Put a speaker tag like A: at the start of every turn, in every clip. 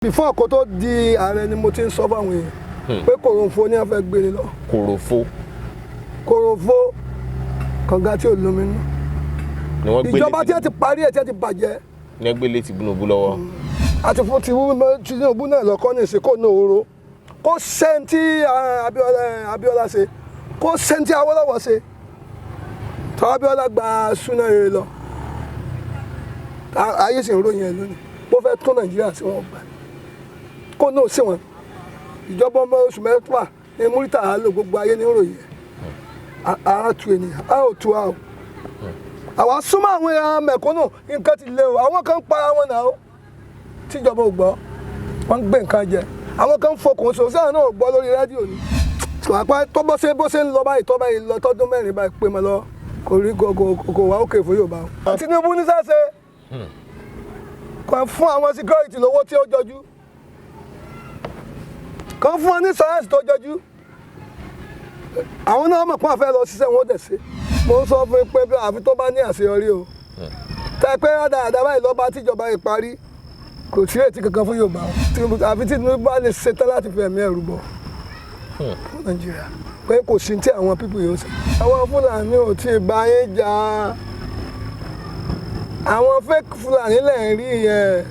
A: Before kó tó di ààrẹ ni mo ti ń sọ fáwọn èèyàn pé kòròfo ní a fẹ́ gbére lọ.
B: Kòròfo.
A: Kòròfo, kànga tí ò lómi nù.
B: Ni wọ́n gbélé
A: Ìjọba tí wọ́n ti parí ẹ̀, tí wọ́n ti bàjẹ́.
B: Ní wọ́n gbélé Tinubu lọ́wọ́.
A: Àti fún Tinubu náà lọ́kọ́ ní ìsìnkú ní òru kó sẹ́ńtì Abíọ́lá ṣe, kó sẹ́ńtì Awólọ́wọ̀ ṣe tọ́. Abíọ́lá gba súná rere lọ, ayé sì ń ròyìn ẹ̀ lónìí. Bó fẹ́ tún Nàìjíríà sí, wọn gbà kó náà sí wọn. Ìjọba ọmọ oṣù 6 ní Murità lò, gbogbo ayé ní ròyìn ẹ̀. Ara tu ènìyàn, a ò tu a o. Àwa súnmọ́ àwọn èèyàn mẹ̀kúnnù, nǹkan ti le o. Àwọn kan ń para wọn náà o, tíjọba ò gbọ́. Wọ́n ń gbé nǹkan jẹ, àwọn kan ń fokùn so sáà náà ò gbọ́ lórí rédíò ni. Àpá tó bó ṣe bó ṣe ń lọ báyìí, tó báyìí lọ tọdún 4 báyìí pé mo lọ kò rí kò wá òkè fún Yorùbá o. Tinubu ní sáṣe kàn fún àwọn security lówó tí ó jọjú, kàn fún wọn ní science tó jọjú. Àwọn náà mọ̀ pé wọ́n fẹ́ lọ ṣiṣẹ́, wọn ó dẹ̀ ṣe. Mo ń sọ fún yín pé àfi tó bá ní àṣeyọrí o, tẹ́ pé rádaràdà báyìí lọ́ba tíjọba yìí parí, kò sí ètí kankan fún Yorùbá o. Àfi tí Tinubu bá lè ṣetán láti fi ẹ̀mí ẹ̀rù bọ̀ fún Nàìjíríà pé kò sí tí àwọn people yóò ṣe. Àwọn Fúlàní ò tí ì bá yín jà. Àwọn fake Fúlàní lẹ̀ ń rí yẹn.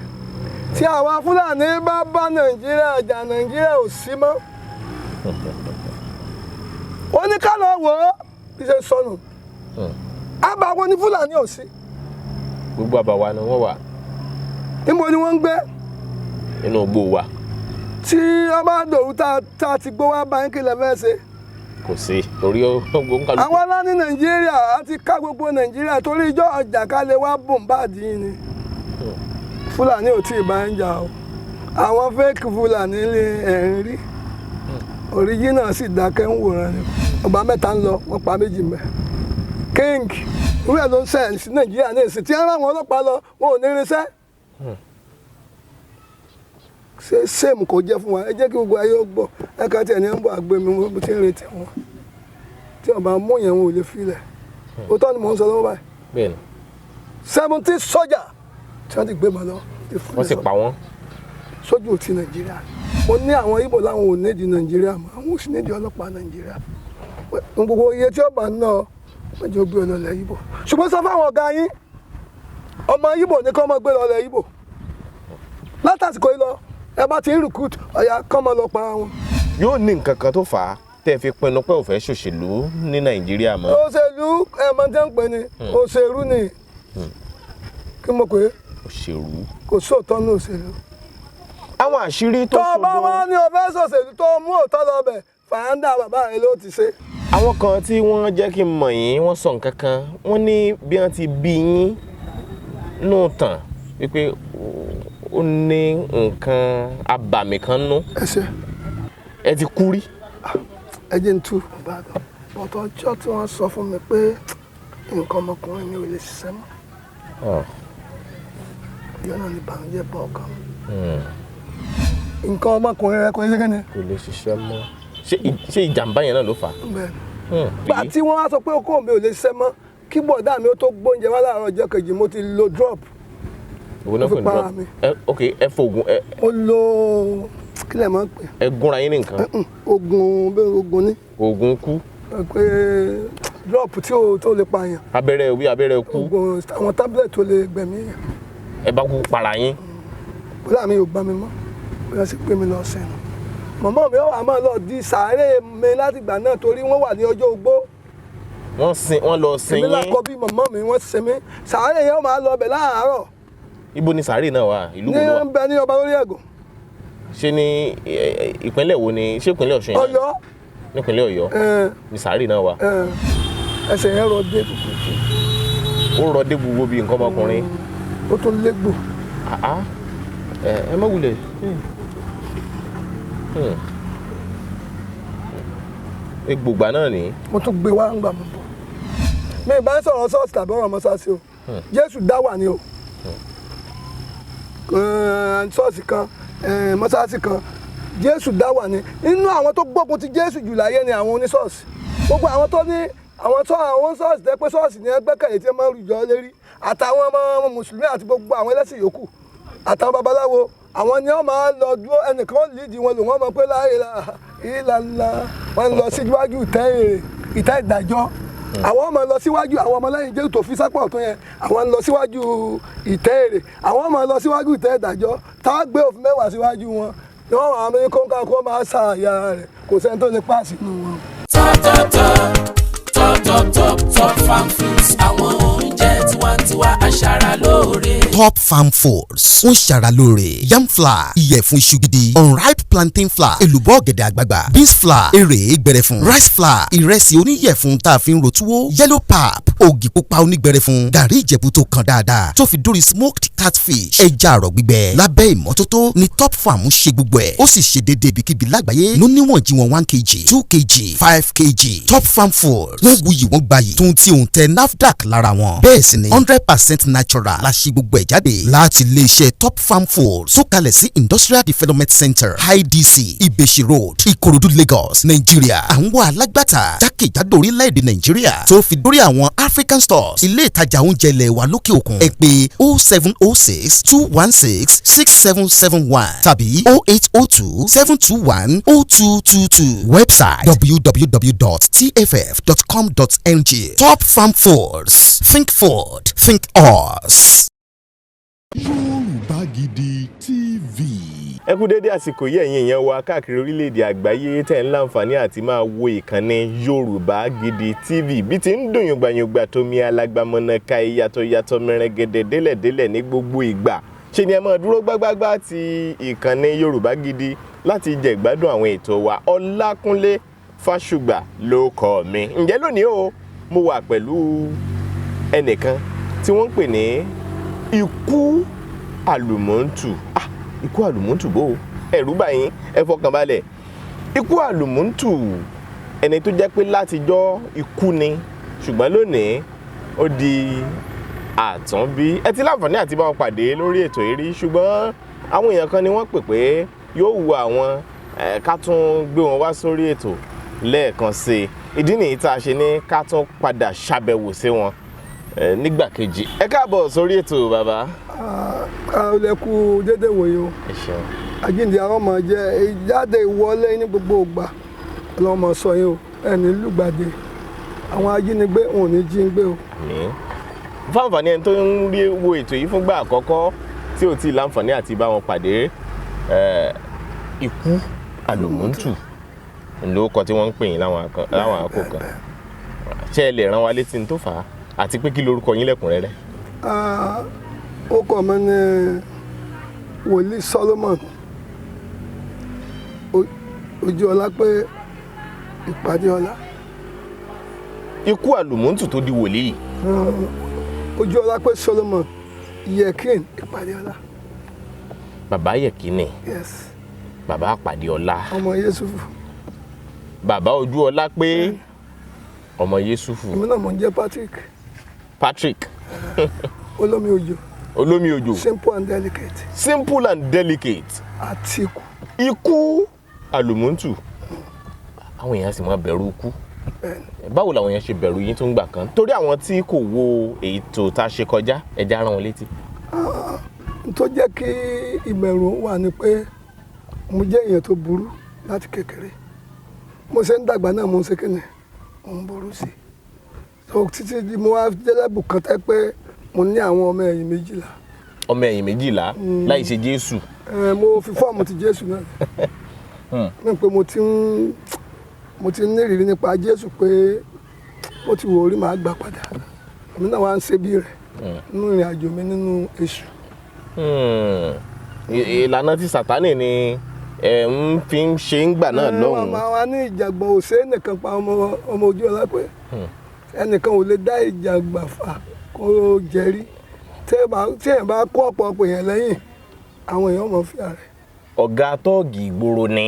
A: Tí àwa Fúlàní bá bá Nàìjíríà jà, Nàìjíríà ò sí mọ́. Ó ní ká lọ wò ó bí ṣe sọnù. Àbàwọn ní Fúlàní ò sí.
B: Gbogbo àbàwà ni wọ́n wà.
A: Níbo ni wọ́n ń gbé?
B: Nínú igbó wa.
A: Tí wọ́n bá dòrú tá a ti gbó wá bá ń kílẹ̀ fẹ́ ṣe.
B: Kò sí torí ó ń kálukú.
A: Àwọn alá ní Nàìjíríà á ti ká gbogbo Nàìjíríà torí ijó ọjà ká lè wá bòǹbàdì yìí ni. Fúlàní ò tí ì bá ń jà o. Àwọn fake Fúlàní lè ẹ̀ ń rí, original sì dákẹ́ ń wòran ni. Ọba mẹ́ta ń lọ, wọ́n pa méjì mẹ́. King irú ẹ̀ ló ń ṣẹlẹ̀ sí Nàìjíríà ní ìsìn tí wọ́n rán àwọn ọlọ́pàá lọ, wọn ò ní irinṣẹ́. Ṣé same kò jẹ́ fún wa? Ẹ jẹ́ kí gbogbo ayé ó gbọ́. Ẹ ká tiẹ̀ ní ń bọ̀ àgbẹ̀ mi, mo ti ń retí wọn. Tí ọba mú yẹn, wọn ò lè filẹ̀. Òótọ́ ni mò ń sọ lọ́wọ́ báyìí.
B: Bẹ́ẹ̀ni.
A: 70 sọ́jà tí wọ́n ti gbé mọ́ lọ ti fún.
B: Wọ́n sì pa wọ́n.
A: Sójú ti Nàìjíríà, mo ní àwọn Ìgbò láwọn ò nídìí Nàìjíríà mọ́, àwọn ò sì nídìí ọlọ́pàá Nàìjíríà. Gbogbo iye tí ọba ń ná, wọ́n jẹ́ gbé ọlọ́lẹ̀ Ìgbò. Ṣùgbọ́n sọ fáwọn ọ̀gá yín, ọmọ Ìgbò ní kọ́ mọ́ gbé lọ́lẹ̀ Ìgbò látàsìkò yìí lọ. Ẹ bá ti ń recruit ọ̀yà, kọ́ mọ́ lọ para wọn.
B: Yóò ní nǹkan kan tó fà á tẹ́ ẹ fi pinnu pé ò fẹ́ ṣòṣèlú ní Nàìjíríà mọ́.
A: Òṣèlú, ẹ mọ tí wọ́n ń pè ní òṣèlú ni kí mo pè é.
B: Òṣèlú.
A: Kò sóòótọ́ ní òṣèlú.
B: Àwọn àṣírí tó
A: Tó bá
B: ṣodo.
A: wá ní o fẹ́ ṣòṣèlú, tó mú òótọ́ lọ bẹ̀, fàáńdà bàbá rẹ ló ti ṣe.
B: Àwọn kan tí wọ́n jẹ́ kí n mọ̀ yín, wọ́n sọ nǹkan kan. Wọ́n ní bí wọ́n ti bí yín nù tàn wípé ó ní nǹkan abàmì kan nú.
A: Ẹ ṣe.
B: Ẹ ti kú rí.
A: Ẹ jẹ́ n tú Ìbàdàn bọ̀tọ̀. Ọjọ́ tí wọ́n sọ fún mi pé nǹkan ọmọkùnrin mi ò lè ṣiṣẹ́ mọ́, ìyá náà ní ìbànújẹ́ bọ́ ọkàn mi. Nǹkan ọmọkùnrin rẹ kò ní ṣe kí ni.
B: Kò lè ṣiṣẹ́ mọ́. Ṣé ìjàmbá yẹn náà ló fà á?
A: Bẹ́ẹ̀. Gbà tí wọ́n wá sọ pé okó mi ò lè ṣiṣẹ́ mọ́, kí bọ̀dá mi ó tó gbóúnjẹ wá láàárọ̀ ọjọ́ kejì, mo ti lo drop.
B: Òun náà
A: Mo fi
B: pè ní
A: para
B: drop.
A: mi.
B: Ẹ ok, ẹ fògùn ẹ.
A: Mo lo, kílẹ̀ máa ń pè?
B: Ẹ gúnra yín ní nǹkan.
A: Oògùn bẹ́ẹ̀, oògùn ní.
B: Oògùn kú.
A: Pé drop tí ó tó lè pààyàn.
B: Abẹ́rẹ́ wí, abẹ́rẹ́ kú.
A: Oògùn, àwọn tablet tó lè gbẹ̀mí yẹn.
B: Ẹ bá kú para yín.
A: Bóyá mi ò bá mi mọ́, bóyá sì pé mi lọ sẹ́nu. Màmá mi wà máa lọ di sàárè mi láti ìgbà náà torí wọ́n wà ní ọjọ́ ogbó.
B: Wọ́n sin, wọ́n lọ sin
A: Èmi
B: yín.
A: lákọ bí màmá mi, wọ́n sin mí. Sàárè yẹn, wọ́n máa lọ bẹ̀ láàárọ̀.
B: Ibo ni sàárè náà wà? Ìlú
A: Ní
B: wo ló wà?
A: Ń bẹ ní ọba lórí ẹ̀gùn.
B: Ṣé ní ìpínlẹ̀ wo ni? Ṣé ìpínlẹ̀ Ọ̀ṣun yẹn?
A: Ọ̀yọ́.
B: Nípínlẹ̀ Ọ̀yọ́ ni sàárè náà wà.
A: Ẹsẹ̀ yẹn rọ dé kùkùkù.
B: Ó rọ dé gbogbo bíi nǹkan ọmọkùnrin.
A: Ó tún légbò.
B: Ah, ah. Ẹ má wulẹ̀. Egbògbà náà ní.
A: Mo tún gbé wá ń gbà mọ́ bọ̀. Mi ì bá ń sọ̀rọ̀ ṣọ́ọ̀ṣì tàbí ọ̀rọ̀ mọ́ṣáláṣí o. Jésù dá wà ní o. Ṣọ́ọ̀ṣì kan, mọ́ṣáláṣí kan, Jésù dá wà ní. Nínú àwọn tó gbógun ti Jésù jù láyé ni àwọn oníṣọ́ọ̀ṣì, gbogbo àwọn tó ní àwọn tó àwọn ṣọ́ọ̀ṣì tẹ́ pé ṣọ́ọ̀ṣì ní ẹgbẹ́kẹ̀lé tí wọ́n máa ń rújọ lérí, àtàwọn ọmọ mùsùlùmí àti gbogbo àwọn ẹlẹ́sìn yòókù, àtàwọn babaláwo. Àwọn ni wọ́n máa lọ dúró, ẹnìkan ó lead wọn lò, wọ́n mọ̀ pé láyé ìlànà wọ́n lọ síwájú ìtẹ́ èrè, ìtẹ́ ìdájọ́. Àwọn máa lọ síwájú, àwọn ọmọlẹ́yìn Jésù tó fi sápọ̀ ọ̀tún yẹn, àwọn ń lọ síwájú ìtẹ́ èrè, àwọn máa lọ síwájú ìtẹ́ ìdájọ́, tá a gbé òfin 10 síwájú wọn ni wọ́n wà á kó kó máa ṣàyà rẹ̀, kò sẹ́ni tó lè páàsì nínú wọn.
C: Top top top top top top Top Farm Foods, àwọn oúnjẹ tiwantiwa, aṣara lóore.
D: Top Farm Foods ń ṣara lóore: yam flour, ìyẹ̀fun iṣu gidi, unripe plantain flour, èlùbọ́ ọ̀gẹ̀dẹ̀ àgbagbà, beans flour, èrè gbẹrẹfun, rice flour, ìrẹsì oníyẹ̀fun tá a fi ń ro túwó, yellow pap, ògì pupa onígbẹrẹfun, gàrí Ìjẹ̀bú tó kan dáadáa, tó fi dórí smoked catfish, ẹja àrọ̀ gbígbẹ lábẹ́ ìmọ́tótó ni Top Farm ń ṣe gbogbo ẹ̀. Ó sì ṣe déédéé ibikíbi lágbàáyé ló níwọ̀n jí wọn: 1 kg, 2 kg, 5 kg. Top Farm Foods, wọ́n wuyì, wọ́n gbayì, tuntun tí òun tẹ NAFDAC lára wọn. Bẹ́ẹ̀ sì ni 100% natural la ṣe gbogbo ẹ̀ jáde láti iléeṣẹ́ Top Farm Foods tó kalẹ̀ sí Industrial Development Center, IDC, Ìbèṣì Road, Ìkòròdú, Lagos, Nàìjíríà. Àwọn alágbàtà jákèjádò orílẹ̀-èdè Nàìjíríà tó fi dórí àwọn African stores, ilé ìtajà oúnjẹ ilẹ̀ wa lókè òkun. Ẹ pè 07062166771 tàbí 08027210222. Website www.tff.com.ng. Top Farm Foods, think food, think us.
E: Yorùbá Gidi TV.
B: Ẹ kú dédé àsìkò yìí, ẹ̀yin èèyàn wa káàkiri orílẹ̀-èdè àgbáyé tẹ̀ ń láǹfààní àti máa wo ìkànnì Yorùbá Gidi TV. Bí ti ń dùn yùngbàyùngbà tómi alágbàmọ̀nà ka ìyàtọ̀ yàtọ̀ mẹrẹgẹdẹ délẹ̀délẹ̀ ní gbogbo ìgbà, ṣe ni ẹ máa dúró gbágbágbá ti ìkànnì Yorùbá Gidi láti jẹ ìgbádùn àwọn ètò wa. Ọlákúnlé Fásùgbà ló kọ mi. Ǹjẹ́ lónìí o, mo wà pẹ̀lú ẹnìkan tí wọ́n ń pè ní Ikú Àlùmọ́ǹtù. Ah, Ikú Àlùmọ́ǹtù bò ó, ẹ̀rù bà yín, ẹ fọkàn balẹ̀. Ikú Àlùmọ́ǹtù, ẹni tó jẹ́ pé látijọ́ ikú ni, ṣùgbọ́n lónìí ó di àtúnbí. Ẹ ti láǹfààní àti bá wọn pàdé lórí ètò yìí rí, ṣùgbọ́n àwọn èèyàn kan ni wọ́n pè pé yóò wu àwọn ká tún gbé wọn wá sórí ètò lẹ́ẹ̀kan sí i. Ìdí nìyí tá a ṣe ní ká tún padà ṣàbẹ̀wò sí wọn nígbà kejì. Ẹ káàbọ̀ sórí ètò, bàbá.
A: Ẹ kú dédé wòye o.
B: Ẹ ṣeun.
A: Àjíǹde àwọn ọmọ jẹ ìjáde ìwọlé ní gbogbo ìgbà, ọlọ́mọ sọ yín o, ẹni lùgbàdì àwọn ajínigbé, wọn ò ní jí ń gbé o.
B: Àmín. Fáǹfààní ẹni tó ń rí wo ètò yìí fúngbà àkọ́kọ́ tí ò tí ì láǹfààní àti bá wọn pàdé, Ikú Àlùmọ́ǹtù lórúkọ tí wọ́n ń pè yín láwọn àkókò kan. Ṣé ẹ lè rán wa létí ní tó fà á, àti pé kí lorúkọ yín lẹ́kùnrẹ́rẹ́?
A: Ah, orúkọ mi ní Wòlíì Solomon Ojúọlá pé Ìpàdé Ọlá.
B: Ikú Àlùmọ́ǹtù tó di wòlíì.
A: Ojúọlá pé Solomon Yẹkin Ìpàdé Ọlá.
B: Bàbá Yẹ̀kínì.
A: Yes.
B: Bàbá Àpàdé Ọlá.
A: Ọmọ Yéṣùfù.
B: Bàbá Ojúọlá pé ọmọ Yéṣùfù.
A: Èmi náà mò ń jẹ́ Patrick.
B: Patrick.
A: Olómi Òjò.
B: Olómi Òjò.
A: Simple and delicate.
B: Simple and delicate.
A: Àtìkù.
B: Ikú Àlùmọ́ǹtù, àwọn èèyàn sì máa bẹ̀rù ikú. Báwo làwọn èèyàn ṣe bẹ̀rù yín tó ń gbà kan? Torí àwọn tí kò wo ètò tá a ṣe kọjá, ẹ já rán wọn létí.
A: N tó jẹ́ kí ìbẹ̀rù wà ni pé mo jẹ́ èèyàn tó burú láti kékeré. Mo ṣe ń dàgbà náà, mo ń ṣe kíni, mo ń burú sí i, so títí di mo wá jẹ́lẹ́bù kan tẹ́ pé mo ní àwọn ọmọ ẹ̀yìn 12.
B: Ọmọ ẹ̀yìn 12, láì ṣe Jésù.
A: Ẹ, mo fi fọ́ọ̀mù ti Jésù náà ní pé mo ti ń ní ìrírí nípa Jésù pé ó ti wò orí màá gbà padà, èmi náà wá ń ṣe bí rẹ̀ nínú ìrìn àjò mi nínú èṣù.
B: Ìlànà tí Sátánì ni ẹ ń fi ń ṣe ń gbà náà
A: Ẹ, wọ́n
B: lọ́hùn-ún.
A: máa wá ní ìjàngbọ̀n ò ṣe é nìkan pa ọmọ ọmọ ojú ọlá pé ẹnìkan ò lè dá ìjàngbọ̀n fà kó jẹrí. Tí èèyàn bá kó ọ̀pọ̀ èèyàn lẹ́yìn, àwọn èèyàn mọ̀ fi ààrẹ.
B: Ọ̀gá tọ́ọ̀gì ìgboro ni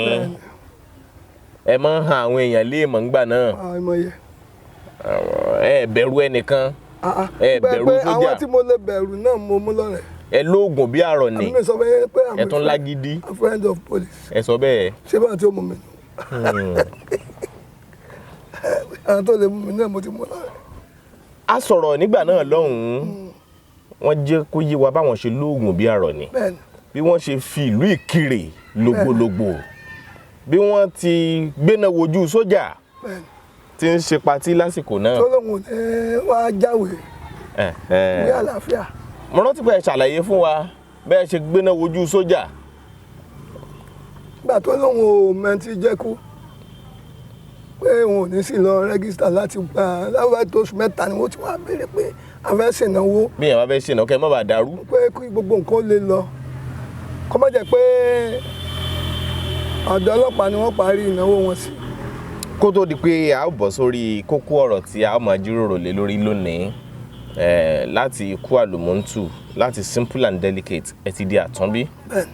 B: ẹ máa ń han àwọn èèyàn léèmọ̀ ńgbà náà.
A: Àwọn ìmọ̀ yẹ.
B: Ẹ bẹ̀rù ẹnìkan? Ẹ bẹ̀rù
A: pé
B: sójà.
A: Àwọn tí mo lè bẹ̀rù náà mo mú lọ́rẹ̀.
B: Ẹ lóògùn bí àrọ̀ ni.
A: Àmì mi sọ fún yín pé I'm
B: Ẹ tún lágídí.
A: a friend of police.
B: Ẹ sọ bẹ́ẹ̀.
A: Ṣé báwọn tí ó mú mi nù, àwọn tó lè mú mi náà mo ti mú lọ́rẹ̀.
B: A sọ̀rọ̀ nígbà náà lọ́hùn-ún, wọ́n jẹ́ kó yé wa báwọn ṣe lóògùn bí àrọ̀ ni.
A: Bẹ́ẹ̀ni.
B: Bí wọ́n ṣe fi ìlú Ìkirè lògbòlògbò, bí wọ́n ti gbéná wojú sójà
A: Bẹ́ẹ̀ni.
B: tí ń ṣe patí lásìkò náà.
A: Tó lóun ò ní wá jáwèé ní àlàáfíà.
B: Mo rántí pé ẹ ṣàlàyé fún wa bẹ́ẹ̀ ṣe gbéná wojú sójà.
A: Nígbà tó lóun ò mẹ́ntì jẹ́ kú pé òun ò ní sì lọ register láti gba láwọn tó oṣù 3 ni wọ́n ti wá béèrè pé a fẹ́ ṣènáwó.
B: Bí èèyàn bá fẹ́ ṣènáwó, kẹ́ ẹ má bàa dàrú.
A: Pé kí gbogbo nǹkan ó lè lọ, kó má jẹ́ pé ọ̀dọ̀ ọlọ́pàá ni wọ́n parí ìnáwó wọn sí.
B: Kó tó di pé a ó bọ̀ sórí kókó ọ̀rọ̀ tí a ó máa jíròrò lé lórí lónìí, láti ikú àlùmọ́ǹtù, láti simple and delicate, ẹ ti di àtúnbí.
A: Bẹ́ẹ̀ni.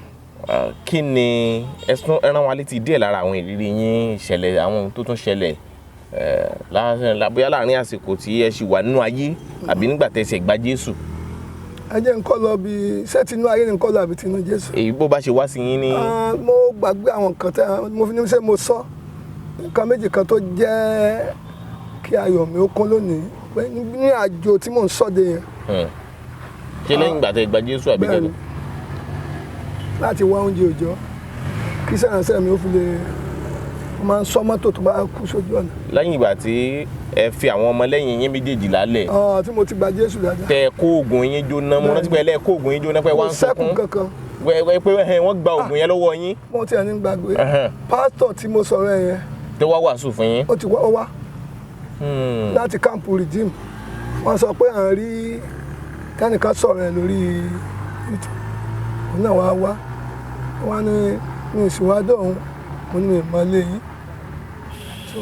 B: Kí ni ẹ tún ẹ rán wa létí díẹ̀ lára àwọn ìrírí yín, ìṣẹ̀lẹ̀, àwọn ohun tó tún ṣẹlẹ̀ bóyá láàrin àsìkò tí ẹ ṣì wà nínú ayé àbí nígbà tẹ́ ṣe gba Jésù?
A: Ẹ jẹ́ nǹkan lọ bí ṣé tinú ayé ni nǹkan lọ àbí tinú Jésù?
B: Èyí bó bá ṣe wá sí yín ní.
A: Ah, mo gbàgbé àwọn nǹkan tẹ́ mo fi ní ṣe mo sọ nǹkan méjì kan tó jẹ́ kí ayọ̀ mi ó kún lónìí pé ní àjò tí mò ń sọ́de yẹn.
B: Ṣé lẹ́yìn ìgbà tẹ́ gba Jésù àbí
A: Bẹ́ẹ̀ni.
B: kẹ́tọ́?
A: Láti wá oúnjẹ òòjọ́ kí sẹ́ránṣẹ́ mi ó fi lè, mo máa ń sọ mọ́tò tó bá kú sójú ọ̀nà.
B: Lẹ́yìn ìgbà tí ẹ fi àwọn ọmọlẹ́yìn yín méjèèjì lálẹ̀,
A: Ah, tí mo ti gba Jésù dáadáa.
B: tẹ kó oògùn yín jóná, mo rántí pé ẹ lẹ́ kó oògùn yín jóná pé wá
A: Kò
B: ń
A: sẹ́kù
B: sunkún
A: kankan.
B: wẹ́ pé wọ́n gba oògùn yẹn lọ́wọ́ yín.
A: Mo tiẹ̀ ní gbàgbé. Pásítọ̀ tí mo sọ̀rọ̀ ẹ̀ yẹn,
B: Tó wá wàásù fún yín.
A: ó ti wá, ó wá láti camp Redeem. Wọ́n sọ pé à ń rí kẹ́nìkan sọ̀rọ̀ ẹ̀ lórí YouTube, òun náà wá wá, wọ́n ní ní ìsìnwádìí òun. Mo ní mi mọ́lé yín, so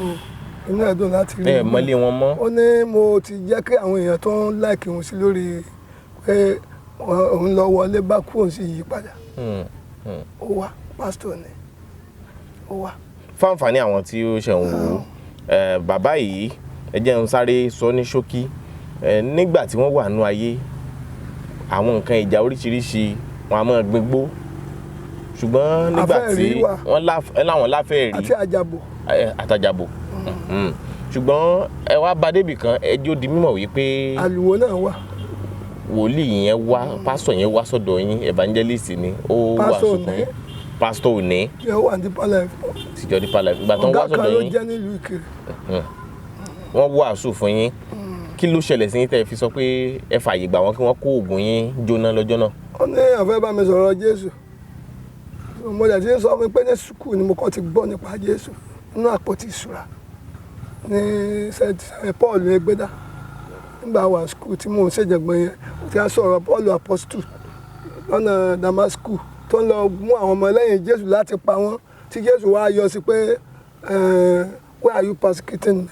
A: inú ẹ̀ dùn láti rí
B: Ẹ
A: mi.
B: mọ́lé wọn mọ́.
A: Ó ní mo ti jẹ́ kí àwọn èèyàn tó ń like òun sí lórí pé òun lọ wọlé bá kú, òun sì yí padà. Ó wá, pásítọ̀ ni, ó wá.
B: Fáǹfààní àwọn tí ó ṣe ń wò ó, bàbá yìí, ẹ jẹ́ n sáré sọ ní ṣókí. Nígbà tí wọ́n wà nú ayé, àwọn nǹkan ìjà oríṣiríṣi wọn a máa gbégbó, ṣùgbọ́n nígbà tí
A: Afẹ́rí wà.
B: wọ́n láwọn láfẹ́ẹ̀rí
A: Àti àjàbò.
B: Àtàjàbò. Ṣùgbọ́n ẹ wá bá débì kan, ẹ jẹ́ ó di mímọ̀ wípé
A: Àlùwò náà wà.
B: Wòlíì yẹn wá, pásítọ̀ yẹn wá sọ́dọ̀ yín, evangelist ni ó wà
A: Pásítọ̀
B: sùn fún
A: Òní.
B: yín, pásítọ̀ Òní.
A: Tí ó wà ní Deeper Life.
B: Tìjọ Deeper Life. Ìgbà tó ń wá
A: Ọ̀gá kan
B: sọ́dọ̀
A: ló
B: yín,
A: jẹ́ nílùú Ìkirè.
B: Wọ́n wàásù fún yín. Kí ló ṣẹlẹ̀ sí yín tẹ́ ẹ fi sọ pé ẹ fààyè gbà wọ́n kí wọ́n kó oògùn yín jóná lọ́jọ́ náà?
A: Ó ní èèyàn bá mi sọ̀rọ̀ Jésù. Mo dẹ̀ ti ń sọ fún mi pé ní sùkúù ni mo kọ́ ti gbọ́ nípa Jésù nínú àpótí ìṣúra ní St Paul Ẹgbẹ́dá nígbà wà sùkúù tí mò ń ṣèjàngbọ̀n yẹn. Ó ti á sọ̀rọ̀ Paul Apostle lọ́nà Damascus tó ń lọ mú àwọn ọmọ lẹ́yìn Jésù láti pa wọ́n, tí Jésù wá yọ sí pé, "Why are you persecuting me?"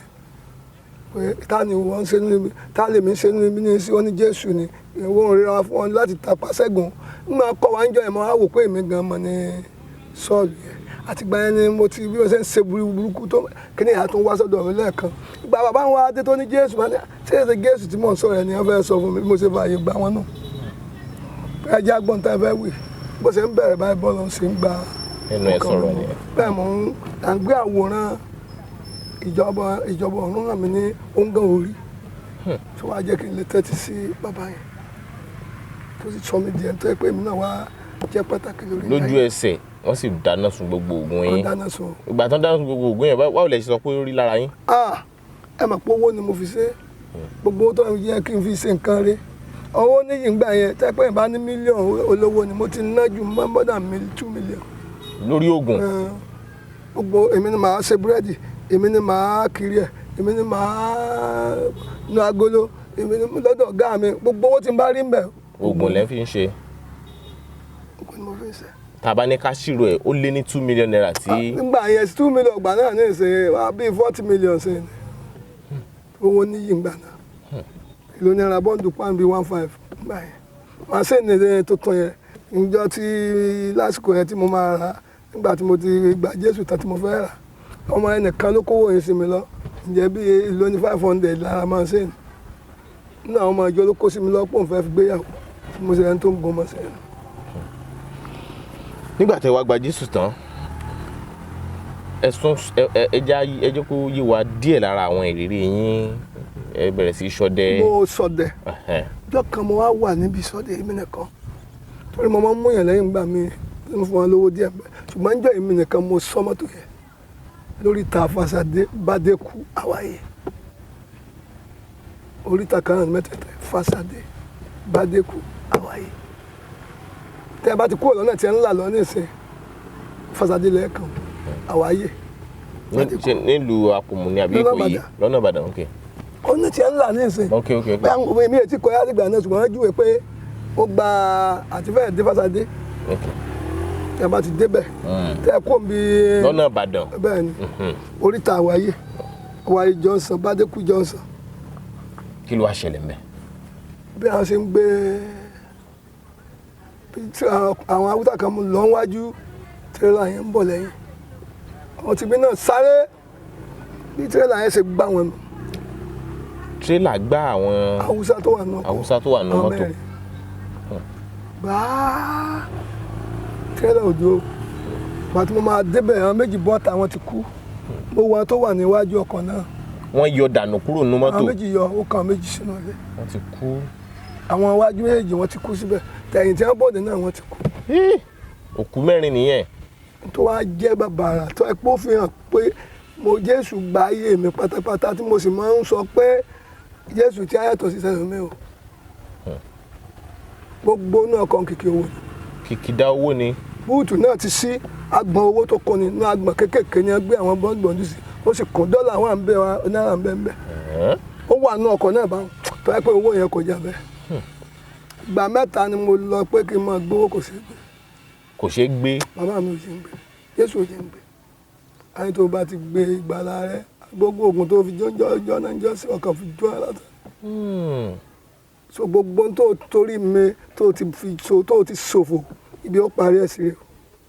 A: Pé ta ni wọ́n ń ṣe nínú ta lèmi ń ṣe nínú ní sí. Wọ́n ní Jésù ni ìwọ ń ríra fún wọn láti tàpá ṣẹ́gun. Nígbà kọ́ wa ń jọ ìmọ̀ á wò pé èmi gan mọ̀ ní Sọ́ọ̀lù yẹn. Àtìgbà yẹn ni mo ti bí wọ́n ṣe ń ṣe burúkú tó kí ni ìyá tó ń wá sọ́dọ̀ mi lẹ́ẹ̀kan. Ìgbà bàbá ń wá dé tó ní Jésù máa ní ṣé èsì Jésù tí mò ń sọ̀rọ̀ ẹ̀ ni wọ́n fẹ́ sọ fún mi. Bí mo ṣe fààyè gbà wọ́n nù pé ẹjẹ́ agbọ́n tá ẹ fẹ́ wì, bó ṣe ń bẹ̀rẹ̀ báyìí, bọ́ọ̀lù ṣe ń gba
B: Ẹnu ẹ
A: ọkàn
B: sọ̀rọ̀
A: mi.
B: nìyẹn.
A: Bẹ́ẹ̀ mo ń à ń gbé àwòrán ìjọba ọ̀run hàn mí ní òǹgàn orí tó wá jẹ́ kí n lè tẹ́tí sí bàbá yẹn, tó sì sọ mí di ẹni tó yẹ pé èmi náà wá jẹ́ pàtàkì lórí
B: Lójú ẹsẹ̀ wọ́n sì dáná sun gbogbo oògùn
A: Wọ́n
B: yín.
A: dáná sun.
B: Ìgbà tán dáná sun gbogbo oògùn yẹn, báwo lẹ ṣe sọ pé ó rí lára yín?
A: Ah, ẹ mọ̀ pé owó ni mo fi ṣe gbogbo owó tó yẹ kí n fi ṣe nǹkan rí. Owó níyì ń gbà yẹn tẹ́ pé ìbá ní mílíọ̀nù olówó ni mo ti ná ju more than 2 million.
B: Lórí oògùn?
A: Gbogbo èmi ni màá ṣe búrẹ́dì, èmi ni màá kiri ẹ̀, èmi ni màá nu agolo, èmi ni lọ́dọ̀ ọ̀gá mi. Gbogbo owó tí n bá rí ń bẹ̀,
B: Oògùn lẹ́ fi ń ṣe.
A: Oògùn ni mo fi ń ṣe.
B: Tá a bá ní ká ṣírò ẹ̀, ó lé ní ₦2 million tí
A: Nígbà yẹn, 2 million gbà náà ní ìsìn wá bíi 40 million sí ni owó níyì ngbà náà. Èlò ní ra bọ́ǹdù pan bíi 1.5 nígbà yẹn. Màsíìnì tuntun yẹn níjọ́ tí lásìkò yẹn tí mo máa rà, nígbà tí mo ti gba Jésù tán tí mo fẹ́ rà, ọmọ ẹnìkan ló kówó yẹn sí mi lọ. Ǹjẹ́ bí èlò ní 500 lára màsíìnì nínú àwọn ọmọ ìjọ ló kó sí mi lọ pé òun fẹ́ fi gbéyàwó, tí mo ṣe ẹni tó ń gun màsíìnì.
B: Nígbà tẹ́ wá gba Jésù tán, ẹ̀sùn ẹja, ẹ jẹ́ kó yé wa díẹ̀ lára àwọn ìrírí yín. Ẹ bẹ̀rẹ̀ sí í ṣọdẹ.
A: Mo ṣọdẹ.
B: Ẹhẹ́n.
A: Ọjọ́ kan mo wá wà níbi ìsọdẹ èmi nìkan. Torí mo máa ń mú yàn lẹ́yìn gbà mí tí mo fún wọn lówó díẹ̀ bẹ́ẹ̀, ṣùgbọ́n níjọ́ èmi nìkan mo sọ mọ́tò yẹn lóríta Fásadé Bádékù Àwáyé. Oríta kan náà ní mẹ́tẹ̀ẹ̀ta, Fásadé, Bádékù, Àwáyé. Tẹ́ ẹ bá ti kúrò lọ́nà tí ẹ ń là lọ nísìn, Fásadé lẹ́ẹ̀kan, Àwáyé.
B: Ṣé nílùú Àpòmù ni àbí
A: Lọ́nà
B: Ìkòyí?
A: Ìbàdàn.
B: Lọ́nà Ìbàdàn, ok.
A: Ọ̀nà tí ẹ ń là nísìn.
B: Ok.
A: Bẹ́ẹ̀ àwọn òwe mi ò tí kọjá sígbà náà, ṣùgbọ́n wọ́n júwe pé ó gba àti fẹ́ẹ̀ dé Fásadé. Tẹ́ ẹ bá ti débẹ̀, tẹ́ ẹ kó bí.
B: Lọ́nà Ìbàdàn.
A: Bẹ́ẹ̀ ni, oríta Àwáyé, Àwáyé Johnson, Bádékù Johnson.
B: Kí ló wá ṣẹlẹ̀ mbẹ́?
A: Bí àwọn ṣe ń gbé bí tí àwọn Haúsá kan mú lọ wájú, tírélà yẹn ń bọ̀ lẹ́yìn, àwọn tìbí náà sáré, bí tírélà yẹn ṣe gbá wọn nù.
B: Tírélà gbá àwọn
A: Haúsá tó wà nù ọkọ̀.
B: Haúsá tó wà nù
A: Àwọn
B: mọ́tò.
A: mẹ́rin. Gbáà, tírélà ò dúró. Pàtó mo máa débẹ̀, àwọn méjì bọ́ta, àwọn ti kú. Mo wọ àwọn tó wà níwájú ọkọ̀ náà.
B: Wọ́n yọ dànù kúrò nínú mọ́tò.
A: Àwọn méjì yọ, ó kàn méjì sínú ilé.
B: Wọ́n ti kú.
A: Àwọn iwájú méjèèjì, wọ́n ti kú síbẹ̀. Tẹ̀yìn tí wọ́n bọ̀dẹ̀ náà, wọ́n ti kú.
B: Hí! Òkú mẹ́rin nìyẹn.
A: Tó wá jẹ́ bàbàrà tó ẹ pé ó fi hàn pé mo Jésù gba ayé mi pátápátá, tí mo sì máa ń sọ pé Jésù tí a yàtọ̀ sí sẹ́yìn mi o. Gbogbo náà kan kìkì owó ni.
B: Kìkìdá owó ni.
A: Búùtù náà ti sí agbọ̀n owó tó kọ́ni ní agbọ̀n kéékèèké ni wọ́n gbé àwọn bọ́ǹdì sí, ó sì kún, dọ́là wà ń bẹ wa, náírà ń bẹ ń bẹ.
B: Ẹ̀hẹ́n.
A: Ó wà ní ọkọ̀ náà báwọn tó yẹ pé owó yẹn kò jà bẹ́ẹ̀. Ìgbà mẹ́ta ni mo lọ pé kí n máa gbowó, kò sí gbé.
B: Kò ṣeé gbé.
A: Bàbá mi ò ṣe ń gbé, Jésù ò ṣe ń gbé. Ayé tó bá ti gbé ìgbàlà rẹ, gbogbo oògùn tó fi jọjọ jọ náà jọ sí ọkàn fi jọ ẹ látọ. So gbogbo ohun tó torí mi tó ti fi so tó ti ṣòfò, ibi ó parí ẹ̀ sí rè.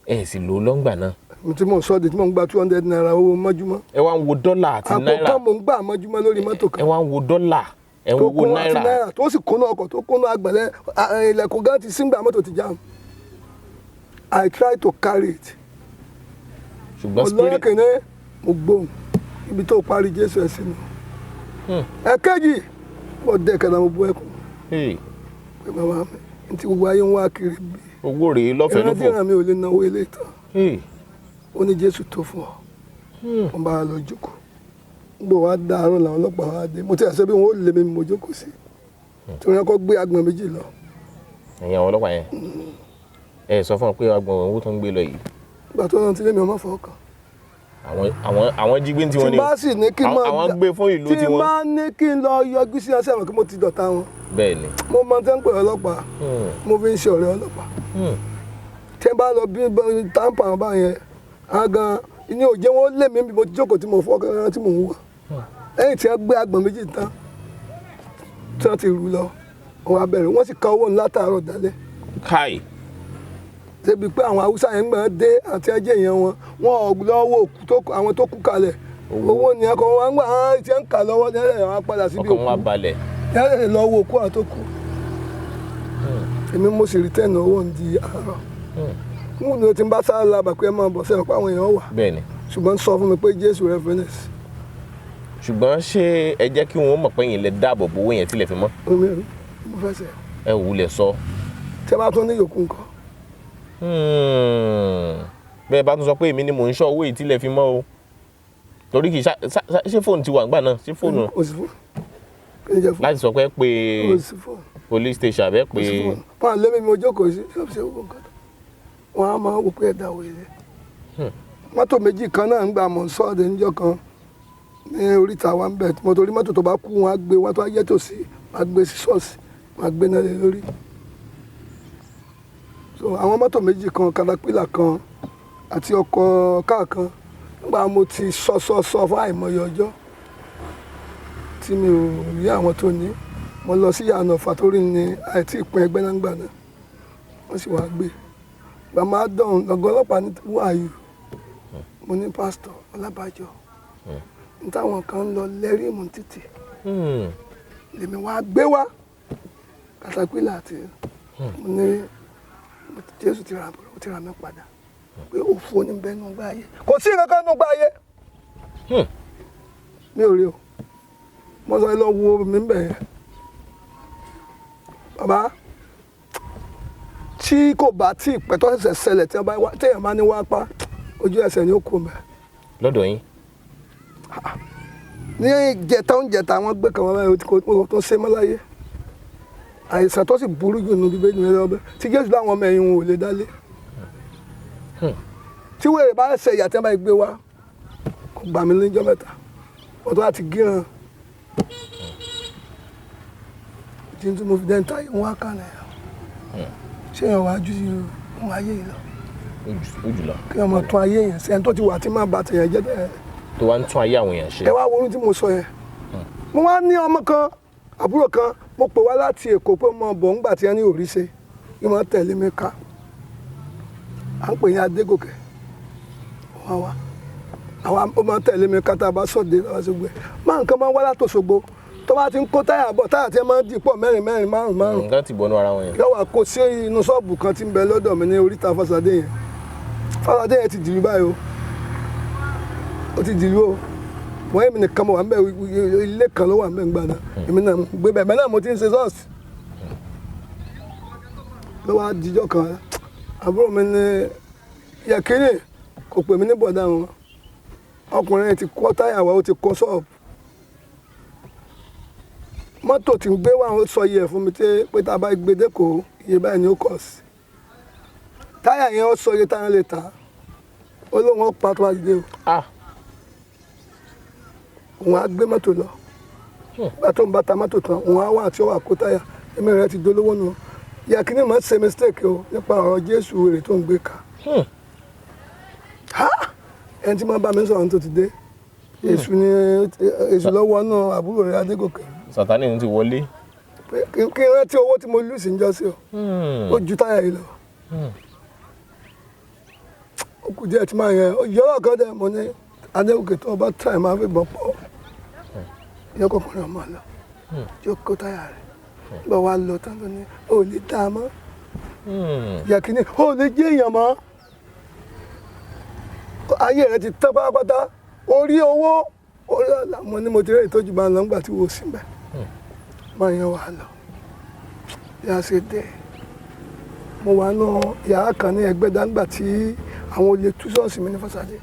B: Ẹ sì lò ó lọ́ngbà náà.
A: O tí mò ń sọ de, tí mò ń gba ₦200 owó mọ́júmọ́.
B: Ẹ wá ń wo dọ́là àti
A: Àpò
B: náírà.
A: kan mò ń gbà mọ́júmọ́ lórí mọ́tò
B: Ẹ
A: kan.
B: wá ń wo dọ́là, ẹ ń
A: Tó
B: wo
A: kún àti
B: náírà.
A: náírà tó sì kúnná ọkọ̀, tó kúnná agbẹ̀lẹ̀ ilẹ̀kùn gan ti síngbà mọ́tò ti jam. I try to carry it.
B: Ṣùgbọ́n
A: Ọlọ́run
B: spirit
A: kìíní, mo gbóhùn ibi tó parí Jésù ẹ̀ sínú. Ẹ̀kejì, mo dé kẹta, mo bú ẹkùn
B: Hey,
A: pé bàbá mi ní ti gbogbo ayé ń wá kiri bí.
B: Owó rèé lọ́fẹ̀ẹ́
A: Ìrántí
B: lófò.
A: ìran mi ò lè náwó ilé ìtàn.
B: Hey,
A: Ó ní Jésù tó fún ọ. Wọ́n bá a lọ jókòó. Gbogbo wa dàárọ̀ làwọn ọlọ́pàá wa dé. Mo ti àṣẹ bí wọ́n ó lé mi, mo jókòó sí tí wọ́n kọ́ gbé agbọ̀n méjì lọ.
B: Ẹ̀yin àwọn ọlọ́pàá yẹn, ẹ sọ fún wọn pé agbọ̀n owó tó ń gbé lọ yìí.
A: Ìgbà tó náà ti lé mi, ọmọ fọwọ́ kan.
B: Àwọn jí gbé tí
A: Tí
B: wọ́n ní o.
A: bá sì ní kí n máa
B: Àwọn gbé fún ìlú
A: tí
B: tiwọn.
A: bá ní kí n lọ yọjú sí ọsẹ àwọn kí mo ti dọ̀tá wọn.
B: Bẹ́ẹ̀ ni.
A: Mo mọ tẹ́ ń pè ọlọ́pàá. Mo fi ń ṣe ọ̀rẹ́ ọlọ́pàá. Tí ẹ bá lọ bí táǹpà wọn báyẹn, àwọn gan ní òjé wọn lé mi bí mo ti jókòó tí mo fọ́ kẹ́kẹ́ tí mò ń wà. Lẹ́yìn tí wọ́n gbé agbọ̀n méjì tán tí wọ́n ti rù lọ, wọ́n á bẹ̀rẹ̀, wọ́n sì ka owó ńlá tààrọ̀ dálẹ̀.
B: Káì.
A: Débi pé àwọn Haúsá yẹn ń gbọ́n dé àti ẹjẹ́ yẹn, wọn ò lọ́wọ́ òkú tó àwọn tó kú kalẹ̀. Owó ni ẹkọ wọn gbà á ti ń kà lọ́wọ́ ní ẹ̀rẹ̀ wọn padà síbi
B: Ọkàn wọn á
A: òkú.
B: balẹ̀.
A: Ẹ̀rẹ̀ lọ́wọ́ òkú àwọn tó kú. Èmi mo sì rí tẹ́ẹ̀nù owó ń di àárọ̀ n kò ní tí n bá sáré labà pé ẹ máa bọ̀ sẹ́wọ̀n pé àwọn èèyàn wà.
B: Bẹ́ẹ̀ ni.
A: Ṣùgbọ́n sọ fún mi pé Jésù reference.
B: Ṣùgbọ́n ṣé ẹ jẹ́ kí wọ́n mọ̀ pé yín lè dáàbò bo owó yẹn tilẹ̀ fi mọ́?
A: Omi mo fẹ́ sẹ́.
B: Ẹ wù ú lẹ̀ sọ.
A: Tí a bá tún ní yòókù nǹkan.
B: Bẹ́ẹ̀ bá tún sọ pé èmi ni mò ń ṣọ́ owó yìí tilẹ̀ fi mọ́ o, torí kì í ṣé fóònù ti wà ńgbà náà? Ṣé fóònù
A: Kò sí fún kí ni jẹ́ fún.
B: láti sọ pé pé
A: Kò sí fún.
B: police station àbẹ́ pé
A: Kò sí fún wọn àlẹ́ mi, mo jókòó sí ṣọ́ọ̀ṣì owó nǹkan tó wọn á máa wò pé ẹ̀dá wèrè. Mọ́tò méjì kan náà ń gbà mọ̀ sọ́ọ̀dẹ̀ níjọ́ kan ní oríta wa ń bẹ̀. Mo torí mọ́tò tó bá kú, wọn á gbé wọn tó á jẹ́ tòsí, wọn á gbé sí ṣọ́ọ̀ṣì, wọn á gbé náà lé lórí. So àwọn mọ́tò méjì kan, katapila kan àti ọkọ̀ káà kan, nígbà mo ti sọ sọ sọ fún àìmọye ọjọ́ tí mi ò rí àwọn tó ní, mo lọ sí ìyànà fàtórí ní àìtí ìpín ẹgbẹ́ náà gbà náà, wọ́n sì wáá gbé. Gbà máa dán lọ́gọ́ ọlọ́pàá ní, "Who are you?" Mo ní Pásítọ̀ Ọlábàjọ́ ní táwọn kan ń lọ lẹ́rìí mú títì. Lèmi wá gbé wá katapila àti mo ní Jésù ti rà, ó ti rà mí padà, pé òfo ní bẹ́ẹ̀ nù gbá ayé, kò sí nǹkan kan nù gbá ayé. Mi ò rí o. Mo sọ ẹ lọ wo mi ń bẹ̀ yẹn, bàbá tí Tí kò bá tí ì pẹ́ tó ṣẹ̀ṣẹ̀ ṣẹlẹ̀, tí wọ́n bá wá- téèyàn bá ní wá pa, ojú ẹsẹ̀ ni ó kú mẹ́.
B: Lọ́dọ̀ yín?
A: Ní ìjẹta oúnjẹta, wọn gbé kan wọn báyìí, ó tó ṣe mọ́ láyé. Àìsàn tó sì burú jù nínú Bíbélì ní ọbẹ̀ tí Jésù láwọn ọmọ ẹ̀yìn wọn ò lè dálé. Tí wèrè bá ṣe ìyà tí wọ́n bá gbé wá, kò gbà mí níjọ́ 3, wọ́n tó láti gíran tí n tí mo fi dẹ́n táyé wọn á kàn náà. Ṣé ìyẹn wàá ju wọn ayé yìí lọ?
B: Ó jùlọ.
A: Kí wọ́n máa tún ayé yẹn ṣe, ẹni tó ti wà tí máa bà tẹ̀yẹ̀ jẹ́ tẹ̀yẹ̀.
B: Tó wá ń tún ayé àwọn èèyàn ṣe.
A: Ẹ wá wo ohun tí mo sọ yẹn. Mo wá ní ọmọ kan, àbúrò kan, mo pè wá láti Èkó pé mo bọ̀ ńgbà tí wọ́n ní òrí ṣe kí wọ́n tẹ̀lé mi ká. À ń pè ní Adégòkè. Wá wá àwa, ó máa ń tẹ̀lé mi ká. Tá a bá sọ̀dé, tá a bá ṣe gbé máa nǹkan, máa ń wá látòṣogbo. Tó bá ti ń kó táyà bọ̀, táyà tí wọ́n máa ń dì pọ̀ mẹ́rin mẹ́rin, márùn márùn,
B: Nǹkan ti bọnú ara wọn yẹn.
A: yóò wá kó sí inú ṣọ́ọ̀bù kan tí ń bẹ lọ́dọ̀ mi ní oríta Fásadé yẹn. Fásadé yẹn ti dìlú báyìí o, ó ti dìlú o. Wọ́n èmi nìkan mo wà ń bẹ̀, ilé kan ló wà ń bẹ̀ ń gbà náà. Èmi náà mo gbé bẹ̀, bẹ́ẹ̀ náà mo ti ń ṣe ṣọ́ọ̀ṣì. Ló wá dijọ́ kan, àbúrò mi ní Yẹ̀kínì, kò pè mí ní bọ̀dá wọn, ọkùnrin ti kó táyà wá, ó ti kó ṣọ́ọ̀bù. Mọ́tò tí ń gbé wá, ó sọ iye ẹ̀ fún mi tí pé tá a bá gbé dẹ́kọ̀ọ́, iye báyìí ni ó kọ̀ sí táyà yẹn. Ó sọ iye táyà lè tà. Ó lóun ó pa tó bá ti dé o.
B: Ah.
A: Òun á gbé mọ́tò lọ. Nígbà tó ń bá ta mọ́tò tán, òun á wà tí ó wà kó táyà. Èmi rẹ̀ ti dolówó nù. Yẹ̀kínní máa ń ṣe mistake o nípa ọ̀rọ̀ Jésù wèrè tó ń gbé ká. Ha! Ẹni tí máa bá mi sọ̀rọ̀ tó ti dé, èṣù ni, èṣù lọ́wọ́ náà àbúrò rẹ̀ Adégòkè.
B: Sátánì ti wọlé.
A: Pé kí n rántí owó tí mo lù sí ń jọ sí o, ó ju táyà yìí lọ. Ó kù díẹ̀ tí máa yẹn yọ̀rọ̀ kan dẹ̀. Mo ní Adégòkè, tó o bá tíráì, máa fi bọ̀ pọ̀ yẹ kọkùnrin ọmọ lọ yóò kó táyà rẹ̀. Nígbà wàá lọ tán, ló ní ó lè dá a mọ́. Yẹ̀kínní, ó lè jẹ́ èèyàn mọ́, ayé rẹ̀ ti tán pátápátá, orí owó orí ọ̀la. Mo ní mo ti rí ìtọ́jú bá ń lọ nígbà tí wò sí mbẹ́. Máa yẹn wà lọ yà ṣe dé. Mo wà nù yàrá kan ní Ẹgbẹ́dá nígbà tí àwọn olè tú ṣọ́ọ̀ṣì mi ní Fásádé.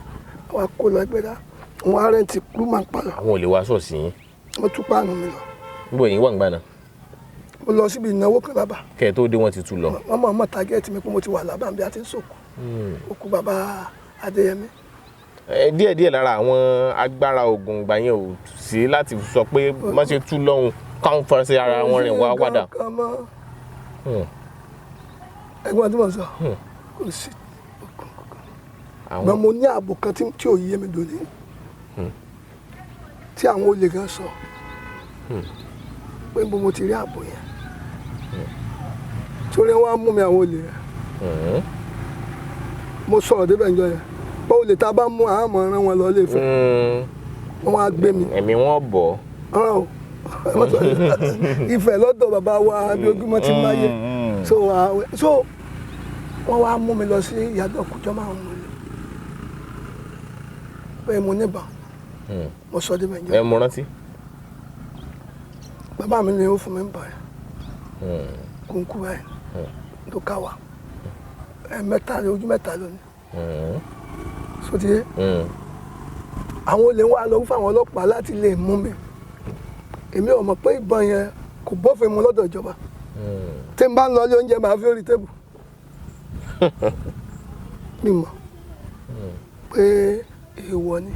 A: Àwọn akó lọ Ẹgbẹ́dá, àwọn a rent room and parlour.
B: Àwọn ò lè wá ṣọ́ọ̀ṣì yín?
A: Wọ́n tú páànù mi lọ.
B: Níbo yín wà ń gbà náà?
A: Mo lọ síbi ìnáwó kan lábà.
B: Kẹ́ ẹ tó dé, wọ́n ti tú lọ.
A: Wọ́n mọ̀ mọ̀ target mi pé mo ti wà lábà bí a ti ń sòkò òkú bàbá Adéyẹmí.
B: Ẹ díẹ̀ díẹ̀ lára àwọn agbára oògùn ìgbà yẹn ò sí láti sọ pé má ṣe tú lọ́hùn, káwọn fọṣẹ ara wọn rìn wá wádà.
A: Nǹkan mọ́. Ẹ̀gbọ́n tí mo sọ, kò sí ogun kankan.
B: Àwọn
A: Gbọ́n mo ní ààbò kan tí ò yé mi dòní, tí àwọn olè gan sọ pé mo ti rí ààbò yẹn, torí wọn á mú mi, àwọn olè yẹn. Mo sọ̀rọ̀ débẹ̀ ńjọ́ yẹn pé olè tá a bá mú, àwọn ọmọ rán wọn lọ ilé Ifẹ̀. Wọ́n á gbé mi.
B: Ẹ̀mí wọn bọ̀.
A: Ọ̀rọ̀ o, Ifẹ̀ lọ́dọ̀ bàbá wa Abíogúnmọ́ ti máyé. So wọ́n wá mú mi lọ sí ìyàdọ̀ kùjọ́ márùn-ún mo lò pé mo níbọn. Mo sọ débẹ̀ ńjọ́.
B: Ẹ mo rántí.
A: Bàbá mi ni ó fún mi ń bọ̀ yẹn kúnkú báyìí tó ká wa ẹ̀ẹ̀mẹ́ta ojú mẹ́ta lónìí. So ti yé. Àwọn olè ń wá lọ fún àwọn ọlọ́pàá láti lè mú mi. Èmi ò mọ̀ pé ìbọn yẹn kò bófin mu lọ́dọ̀ ìjọba. Tí n bá ń lọ ilé oúnjẹ, màá fi orí tébù. Mi mọ̀ pé èèwọ̀ ni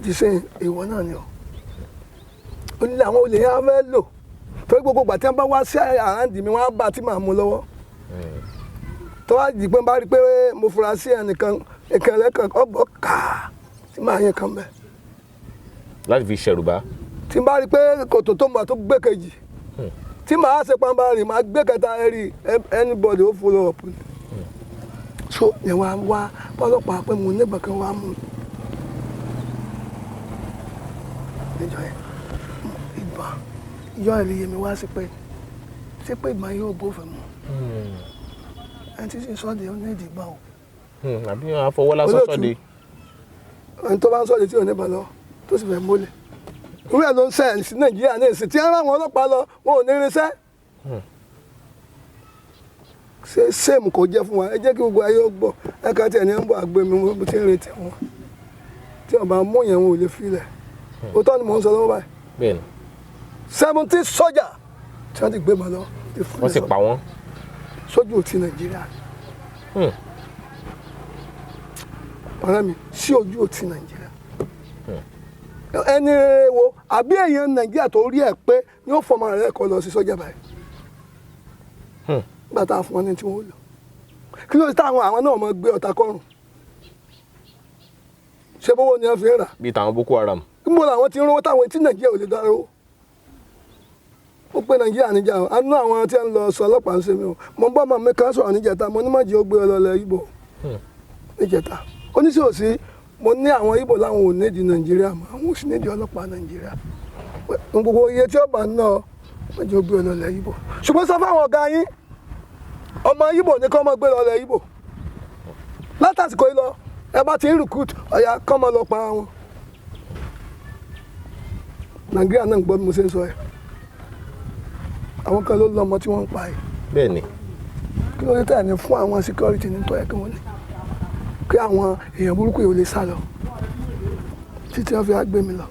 A: jíṣẹ́, èèwọ̀ náà ni o. Ó ní àwọn olè yẹn á fẹ́ lò, torí gbogbo ìgbà tí wọ́n bá wá sí àrándì mi, wọ́n á bá tí màá mú lọ́wọ́. Tó wá di pé n bá rí i pé mo fura sí ẹnìkan ìkànnì ọgbọ́n kàá tí màá yẹn kan bẹ́ẹ̀.
B: Láti fi ṣẹ̀rùbá.
A: Tí n bá rí i pé kòtò tó mọ̀ tó gbé kejì tí màá ṣe pàmbá rì, màá gbé kẹta ẹ rí anybody ó follow up ni. So yẹn wá wá ọlọ́pàá pé mo nígbà kan wá mú níjọ́ yẹn, ìbọn ìjọ yẹn lè yé mi wá sí pé ṣé pé ìbọn yóò bófin mu. Ẹni tí sì ń sọ́ọ̀dì ó ní ìdìbò o.
B: Àbí wọn afọwọ́ lásán
A: Olóòtú.
B: sọ́de.
A: Ẹni tó bá ń sọ̀rọ̀ tí ò ní bà lọ, tó sì fẹ́ mólè, irú ẹ̀ ló ń ṣẹlẹ̀ sí Nàìjíríà ní ìsìn tí ń rán àwọn ọlọ́pàá lọ, wọn ò ní irinṣẹ́. Ṣé same kò jẹ́ fún wa? Ẹ jẹ́ kí gbogbo ayé ó gbọ́. Ẹ ká tiẹ̀ ní ń bọ̀ àgbẹ̀ mi, mo ti ń retí wọn. Tí wọ́n bá mú yẹn, wọn ò lè filẹ̀. Òótọ́ ni mò ń sọ lọ́wọ́ báyìí.
B: Bẹ́ẹ̀ni.
A: 70 sọ́jà tí wọ́n ti gbé mọ́ lọ ti fún
B: Wọ́n sì pa wọ́n.
A: Sójú òtí Nàìjíríà. Ọ̀rẹ́ mi, sí ojú òtí Nàìjíríà. Ẹni rere wo àbí èèyàn Nàìjíríà tó rí ẹ pé ni ó fọmọ rẹ kọ lọ sí sọ́jà báyìí? Nígbà tá a fún wọn ní tí wọ́n lò, kí ló dé táwọn àwọn náà máa gbé ọ̀tá kọrùn? Ṣé bówó ni wọ́n fi ń rà?
B: Bíi tàwọn Boko Haram.
A: Níbo làwọn ti ń rówó táwọn tí Nàìjíríà ò lè dá rówó? Ó pé Nàìjíríà níjà o. Àánú àwọn tí ń lọ sọ ọlọ́pàá ń ṣe mí o. Mo ń bọ́ ọmọ mi kan sọ̀rọ̀ níjẹta, mo ní má jẹ́ ó gbé ọ lọ lẹ Ìgbò níjẹta. Oníṣòwòsí mo ní àwọn Ìgbò láwọn ò nídìí Nàìjíríà mọ́, àwọn ò sì nídìí ọlọ́pàá Nàìjíríà. Gbogbo iye tí ó bá ń ná ọ, má jẹ́ ó gbé ọ lọ lẹ Ìgbò, ṣùgbọ́n sọ fáwọn ọ̀gá yín, ọmọ Ìgbò ní kọ́ mọ́ gbé lọ lẹ Ìgbò látàsìkò yìí lọ. Ẹ bá ti ń recruit ọ̀yà, kọ́ mọ́ lọ para wọn. Nàìjíríà náà ń gbọ́ bí mo ṣe ń sọ ẹ̀. Àwọn kan ló lọ́mọ tí wọ́n ń pa ẹ̀.
B: Bẹ́ẹ̀ni.
A: Kí ló dé tẹ̀ ní fún àwọn security ní tó yẹ kí wọ́n ní, kí àwọn èèyàn burúkú yìí ò lè sá lọ títí wọ́n fi wá gbé mi lọ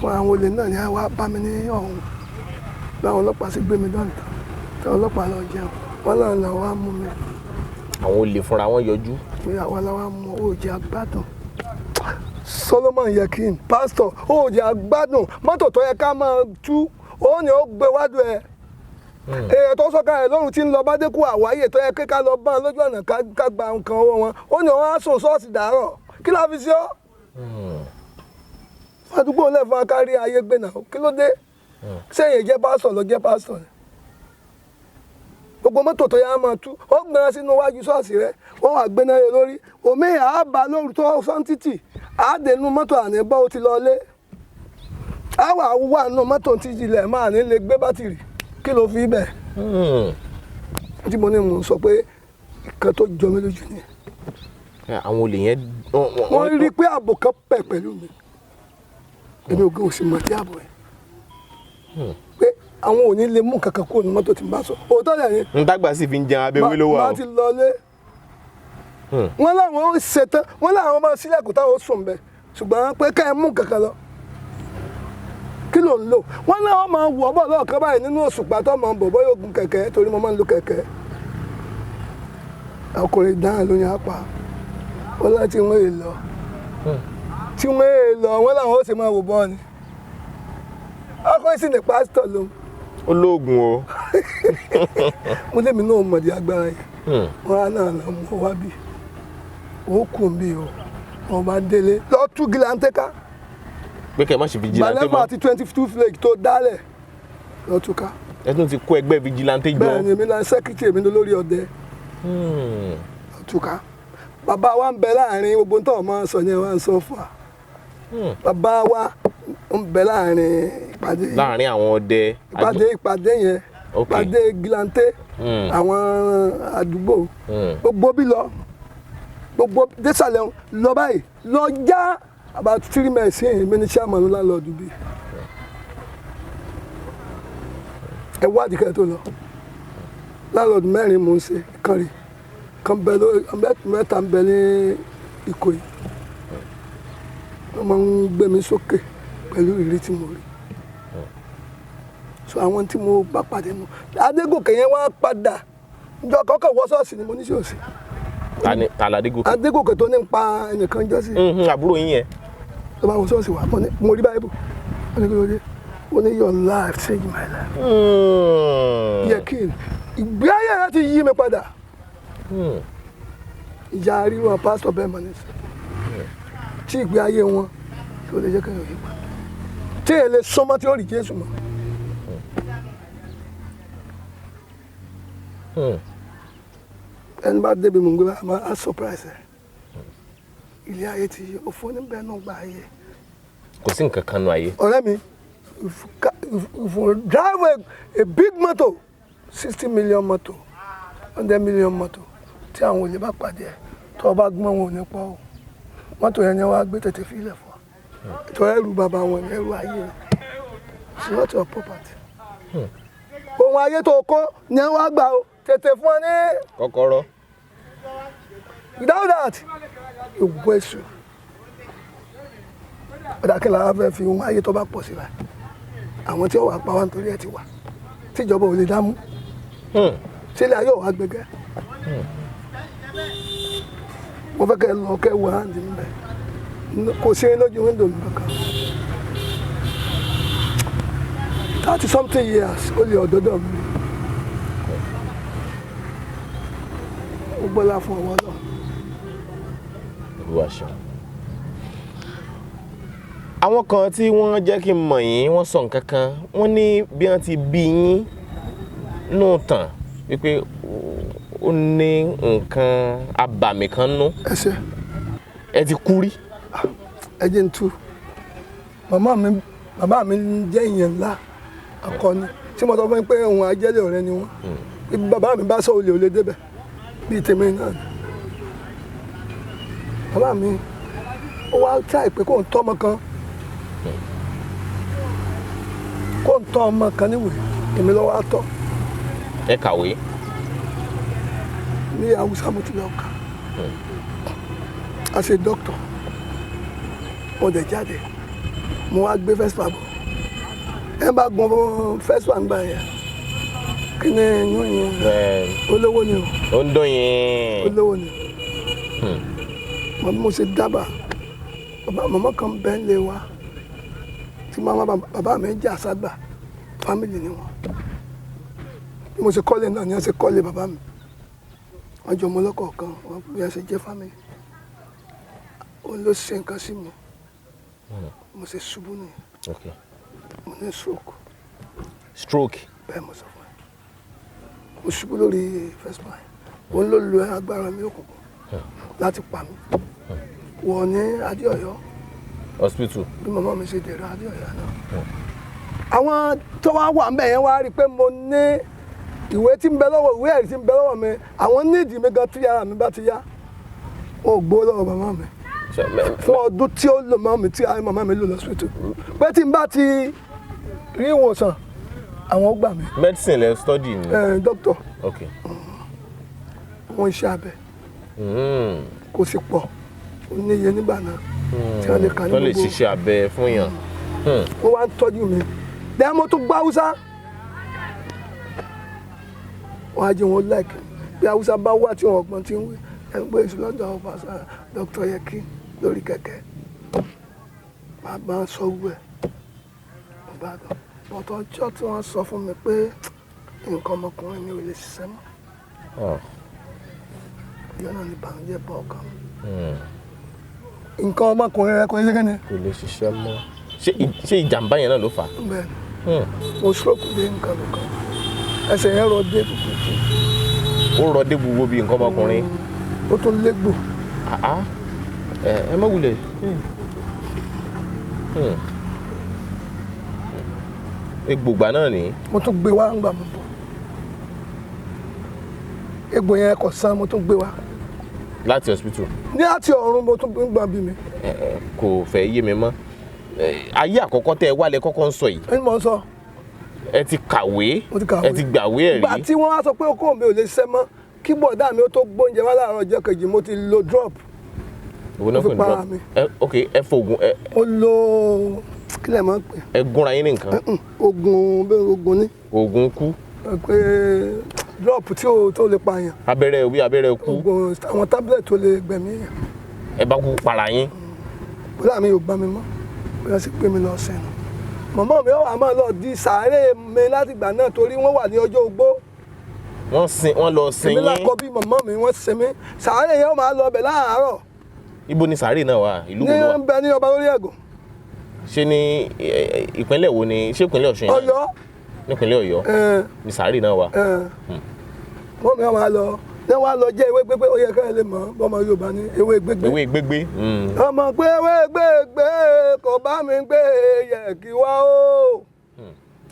A: fún àwọn olè náà ní wá bá mi ní ọ̀hún? Báwọn ọlọ́pàá sì gbé mi dán tán, tí ọlọ́pàá lọ jẹun, wọ́n náà lọ wá mú mi.
B: Àwọn olè fúnra wọn yọjú.
A: Pé àwa la wá mú òòjì agbádùn Solomon Yekin, pásítọ̀ òòjì agbádùn. Mọ́tò tó yẹ ká máa tú, òun ni ó gbé wájú ẹ. Èèyàn tó sọ̀ka ẹ̀ lóru tí ń lọ bá dékú àwáyé tó yẹ ká lọ bá lójú ọ̀nà, ká gba nǹkan ọwọ́ wọn, ó ní wọn á sùn ṣọ́ọ̀ṣì dàárọ̀. Kí la fi ṣe ọ́? Àdúgbò lẹ́fọn akárí ayé gbé náà. Kí ló dé sẹ́yìn jẹ́ pásítọ̀ lọ jẹ́ pásítọ̀ ni? Gbogbo mọ́tò tó yẹ á máa tú, ó gbéra sínú iwájú ṣọ́ọ̀ṣì rẹ, wọ́n wà gbéná lé lórí omi àábà lóru tó sọ́ńtítì àádẹ́nu mọ́tò àníbọ̀ ó ti lọ lé, á wà wà nù mọ́tò tí ilẹ̀ máa ní lè gbé bátìrì. Kí ló fi bẹ̀? Tí mo ní mò ń sọ pé nǹkan tó jọ mí lójú ni.
B: Àwọn olè yẹn.
A: Wọ́n rí i pé ààbò kan pẹ̀ pẹ̀lú mi. Èmi ò gé òsì mọ̀ tí ààbò yẹn pé àwọn ò ní lè mú kankan kúrò ní mọ́tò tí n bá sọ òótọ́ lẹ̀ ni.
B: N tágbà sì fi ń jẹun abẹ́wé ló wà
A: o. Máa ti lọlé. Wọ́n láwọn ó ṣetán, wọ́n láwọn máa sílẹ̀kùn táwọn ó sùn bẹ́ẹ̀, ṣùgbọ́n pé ká ẹ mú kankan lọ, kí ló ń lò? Wọ́n láwọn máa wọ̀ ọ́ bọ̀ lọ́ọ̀kan báyìí nínú òṣùpá tó máa ń bọ̀, bóyá ogun kẹ̀kẹ́, torí mo máa ń lo kẹ̀kẹ́. Ọkùnrin dáhùn ló ní apá wọ́n láti wọ́n èè lọ tí wọ́n èè lọ, wọ́n láwọn ó sì máa wò bọ́ ni. Ọkùnrin sì ní pásítọ̀ lòun.
B: Ó lóògùn o.
A: Mo lémi náà mọ̀dí agbára yẹn. Wọn á náà lọ mú wá bí ó kù bí o. Wọn bá délé lọ tú gíláńtẹ́ ká.
B: Pé kẹ́ ẹ má ṣe vigilante
A: Balẹ̀fà
B: mọ́.
A: Àti 22 flake tó dálẹ̀ lọ tú ká.
B: Ẹ tún ti kó ẹgbẹ́ vigilante jọ.
A: Bẹ́ẹ̀ ni, èmi náà secretary, èmi lórí ọdẹ. Lọ tú ká. Bàbá wa ń bẹ láàrin gbogbo tó ọmọ sọ yẹn, wa ń sọ fún wa. Bàbá wa ń bẹ láàrin ìpàdé yìí.
B: Láàrin àwọn ọdẹ.
A: Ìpàdé yẹn. Ìpàdé gíláńtẹ́ àwọn àdúgbò. Gbogbo bí lọ, gbogbo désàlẹ̀ lọ báyìí lọ já about 3 miles yìí, mi ní chairman landlord bí. Ẹ wádìí kẹ́ ẹ tó lọ. Landlord mẹ́rin mò ń ṣe kan rí kan bẹ lórí mẹ́ta ń bẹ ní Ìkòyí. Wọ́n máa ń gbé mi sókè pẹ̀lú ìrírí tí mo rí. So àwọn tí mo bá pàdé nù, Adégòkè yẹn wá padà njọ kọ́kọ́ wọ ṣọ́ọ̀ṣì ni mo ní ṣòṣì.
B: Ta ni ta l'Adégòkè?
A: Adégòkè tó ní ń pa ẹnìkan jọ́sí.
B: Àbúrò yín yẹn.
A: Tó bá wọ ṣọ́ọ̀ṣì wà, mo rí báyìí, mo ní kí ló dé? Mo ní your life change my life. Yẹ kí ìgbé ayé rẹ ti yí mi padà. Ìjà ríru àwọn pásítọ̀ bẹ́ẹ̀ mọ̀ ní sọ tí ìgbé ayé wọn tí ó lè jẹ́ kéèyàn yí padà, tí èyàn lè sọmọ tí ó rí Jésù mọ́. Ẹni bá débi mò ń gbé bá a surprise ẹ. Ilé ayé ti yí òfò níbẹ̀ náà gba ayé.
B: Kò sí nǹkan kan nù ayé.
A: Ọ̀rẹ́ mi, if you drive a big motor, 60 million motor, 100 million motor, tí àwọn olè bá pàdé ẹ̀, tó o bá gbọ́n, wọn ò ní pọ̀ o. Mọ́tò yẹn ni wọ́n á gbé tètè fílẹ̀ fún ọ ètò ẹrù bàbá wọn ní ẹrù ayé rẹ̀. It's not your property. Ohun ayé tó kó ni wọ́n á gbà o. Tètè fún ọ ní
B: Kọ́kọ́rọ́.
A: Without that, you waste you. Ọ̀dà kí làwọn fẹ́ fi ohun ayé tó bá pọ̀ sí báyìí, àwọn tí ó wà pa wá nítorí ẹ̀ ti wà, tíjọba ò lè dá mú, sílẹ̀ ayé ò wá gbẹgẹ́. Mo fẹ́ kẹ́ ẹ lọ kẹ́ ẹ wọ hand níbẹ̀, kò sí lójú window mi kankan. 30 something years ó lè ọ̀dọ́dọ̀ mi. Ó gbọ́lá fún ọwọ́ náà.
B: Olúwa ṣeun. Àwọn kan tí wọ́n jẹ́ kí n mọ̀ yín, wọ́n sọ nǹkan kan. Wọ́n ní bí wọ́n ti bí yín nù tàn wípé ó ní nǹkan abàmì kan nú.
A: Ẹ ṣe.
B: Ẹ ti kú rí?
A: Ẹ jẹ́ n tú. Màmá mi, bàbá mi ń jẹ́ ìyẹn ńlá akọni tí mo sọ fún yín pé òun ajẹ́lẹ̀ ọ̀rẹ́ ni wọ́n. Bí bàbá mi bá sọ olè, olè débẹ̀ bíi tèmi náà ni. Bàbá mi, ó wá tíráì pé kóun tọ́ ọmọ kan, kóun tọ́ ọmọ kan níwèé. Èmi lọ́wọ́ á tọ́.
B: Ẹ kàwé?
A: Ní Haúsá mo ti lọ kà as a doctor. Mo dẹ̀ jáde, mo wá gbé Vespa bọ̀. Ẹ bá gun Vespa ń gbà yẹn, kí ni yún yín?
B: Ẹ,
A: Olówó ni o.
B: Ó ń dún yín.
A: Olówó ni. Mo bí mo ṣe dábàá bàbá, màmá kan bẹ́ẹ̀ lé wa tí màmá bàbá mi jẹ́ àságbà, family ni wọn. Bí mo ṣe kọ́lé náà ni wọ́n ṣe kọ́lé bàbá mi. Wọ́n jọ mọ lọ́kọ̀ọ̀kan wọ́n, bí wọ́n ṣe jẹ́ family. Òun ló ṣe nǹkan sí mi, mo ṣe ṣubú nìyẹn. Mo ní stroke.
B: Stroke.
A: Bẹ́ẹ̀ mo sọ fún ẹ, mo ṣubú lórí Vespa. Òun ló lo agbára mi òkùnkùn láti pa mí wọ̀ ní Adéọ̀yọ́
B: Hospital.
A: Bí màmá mi ṣe dèrò Adéọ̀yọ́ náà, àwọn tó wá wà ńbẹ̀ yẹn wá rí i pé mo ní ìwé tí ń bẹ lọ́wọ́, ìwé ẹ̀rí tí ń bẹ lọ́wọ́ mi. Àwọn nídìí mi gan tí ara mi bá ti yá, wọn ò gbowó lọ́wọ́ màmá mi fún ọdún tí ó lò mọ́ mi, tí ayé màmá mi lò lọ́sibítù, pé tí n bá ti rí ìwòsàn, àwọn ó gbà mí.
B: Medicine lẹ study ni?
A: Ẹ, dókítà. Wọn iṣẹ́ abẹ kò sì pọ̀, ó níye nígbà náà tí wọ́n lè kà ní
B: Tó lè
A: gbogbo.
B: ṣiṣẹ́ abẹ fún yàn.
A: Wọ́n wá ń tọ́jú mi lẹ́yìn mo tún gbọ́ Haúsá. Wọ́n á jẹ́ wọn láìkì bí Haúsá bá wá tí wọn ọgbọ́n tí ń wí, ẹ̀ ń gbé èso lọ́dọ̀ ọba dókítà Yẹkí lórí kẹ̀kẹ́, bàbá sọ wú ẹ̀ Ìbàdàn bọ̀tọ̀. Ọjọ́ tí wọ́n sọ fún mi pé nǹkan ọmọkùnrin mi ò lè ṣiṣẹ́ mọ́, ìyẹn náà ní ìbànújẹ́ bọ́ ọkàn mi. Nǹkan ọmọkùnrin rẹ kò ní ṣe kí ni.
B: Kò lè ṣiṣẹ́ mọ́. Ṣé ìjàmbá yẹn náà ló fà á?
A: Bẹ́ẹ̀ ni, mo stroke dé nǹkan nǹkan, ẹsẹ̀ yẹn rọ dé kùkùkù.
B: Ó rọ dé gbogbo bíi nǹkan ọmọkùnrin.
A: Ó tún légbò.
B: Ah, ah. Ẹ má wulẹ̀. Egbògbà náà ní.
A: Mo tún gbé wá ńgbà mo bọ̀, egbò yẹn kò sàn, mo tún gbé wá.
B: Láti hospital.
A: Ní àti ọ̀run mo tún gbà bí mi.
B: Ẹ, ẹ, kò fẹ́ yé mi mọ́. Ẹ, ayé àkọ́kọ́ tẹ́ ẹ wálé kọ́kọ́ ń sọ yìí.
A: Ẹni mò ń sọ.
B: Ẹ ti kàwé.
A: Mo ti kàwé.
B: Ẹ ti gbàwé ẹ̀rí.
A: Ìgbà tí wọ́n wá sọ pé okó mi ò lè ṣiṣẹ́ mọ́, kí bọ̀dá mi ó tó gbóúnjẹ wá láàárọ̀ ọjọ́ kejì, mo ti lo drop.
B: Òun náà
A: Mo fi
B: pè ní
A: para
B: drop.
A: mi.
B: Ẹ ok, ẹ fògùn ẹ.
A: Mo lo, kí lẹ̀ máa ń pè?
B: Ẹ gúnra yín ní nǹkan.
A: Oògùn bẹ́ẹ̀, oògùn ní.
B: Oògùn kú.
A: Pé drop tí ó tó lè pààyàn.
B: Abẹ́rẹ́ wí, abẹ́rẹ́ kú.
A: Oògùn, àwọn tablet tó lè gbẹ̀mí èèyàn.
B: Ẹ bá kú para yín.
A: Bóyá mi ò gbá mi mọ́, bóyá sì pé mi lọ sẹ́nu. Màmá mi ó wà máa lọ di sàárè mi láti ìgbà náà, torí wọ́n wà ní ọjọ́ ogbó.
B: Wọ́n sin, wọ́n lọ sin
A: Èmi
B: yín.
A: lákọ bí màmá mi, wọ́n sin mí. Sàárè yẹn ó máa lọ bẹ̀ láàárọ̀.
B: Ibo ni sàárè náà wà? Ìlú
A: Ní
B: wo ló wà?
A: ń bẹ ní ọba lórí ẹ̀gùn.
B: Ṣé ní ẹ, ìpínlẹ̀ wo ni? Ṣé ìpínlẹ̀ Ọ̀ṣun yẹn?
A: Ọ̀yọ́.
B: Nípínlẹ̀ Ọ̀yọ́
A: Ẹ̀,
B: ni sàárè náà wà.
A: Ẹ̀. Wọ́n mi máa lọ ní wọ́n á lọ jẹ́ ewé gbégbé. Ó yẹ ká ẹ lè mọ̀ bọ́mọ Yorùbá ní ewé gbégbé.
B: Ewé gbégbé.
A: Ọmọ pé ewé gbégbé kò bá mi gbé yẹ kí wá o,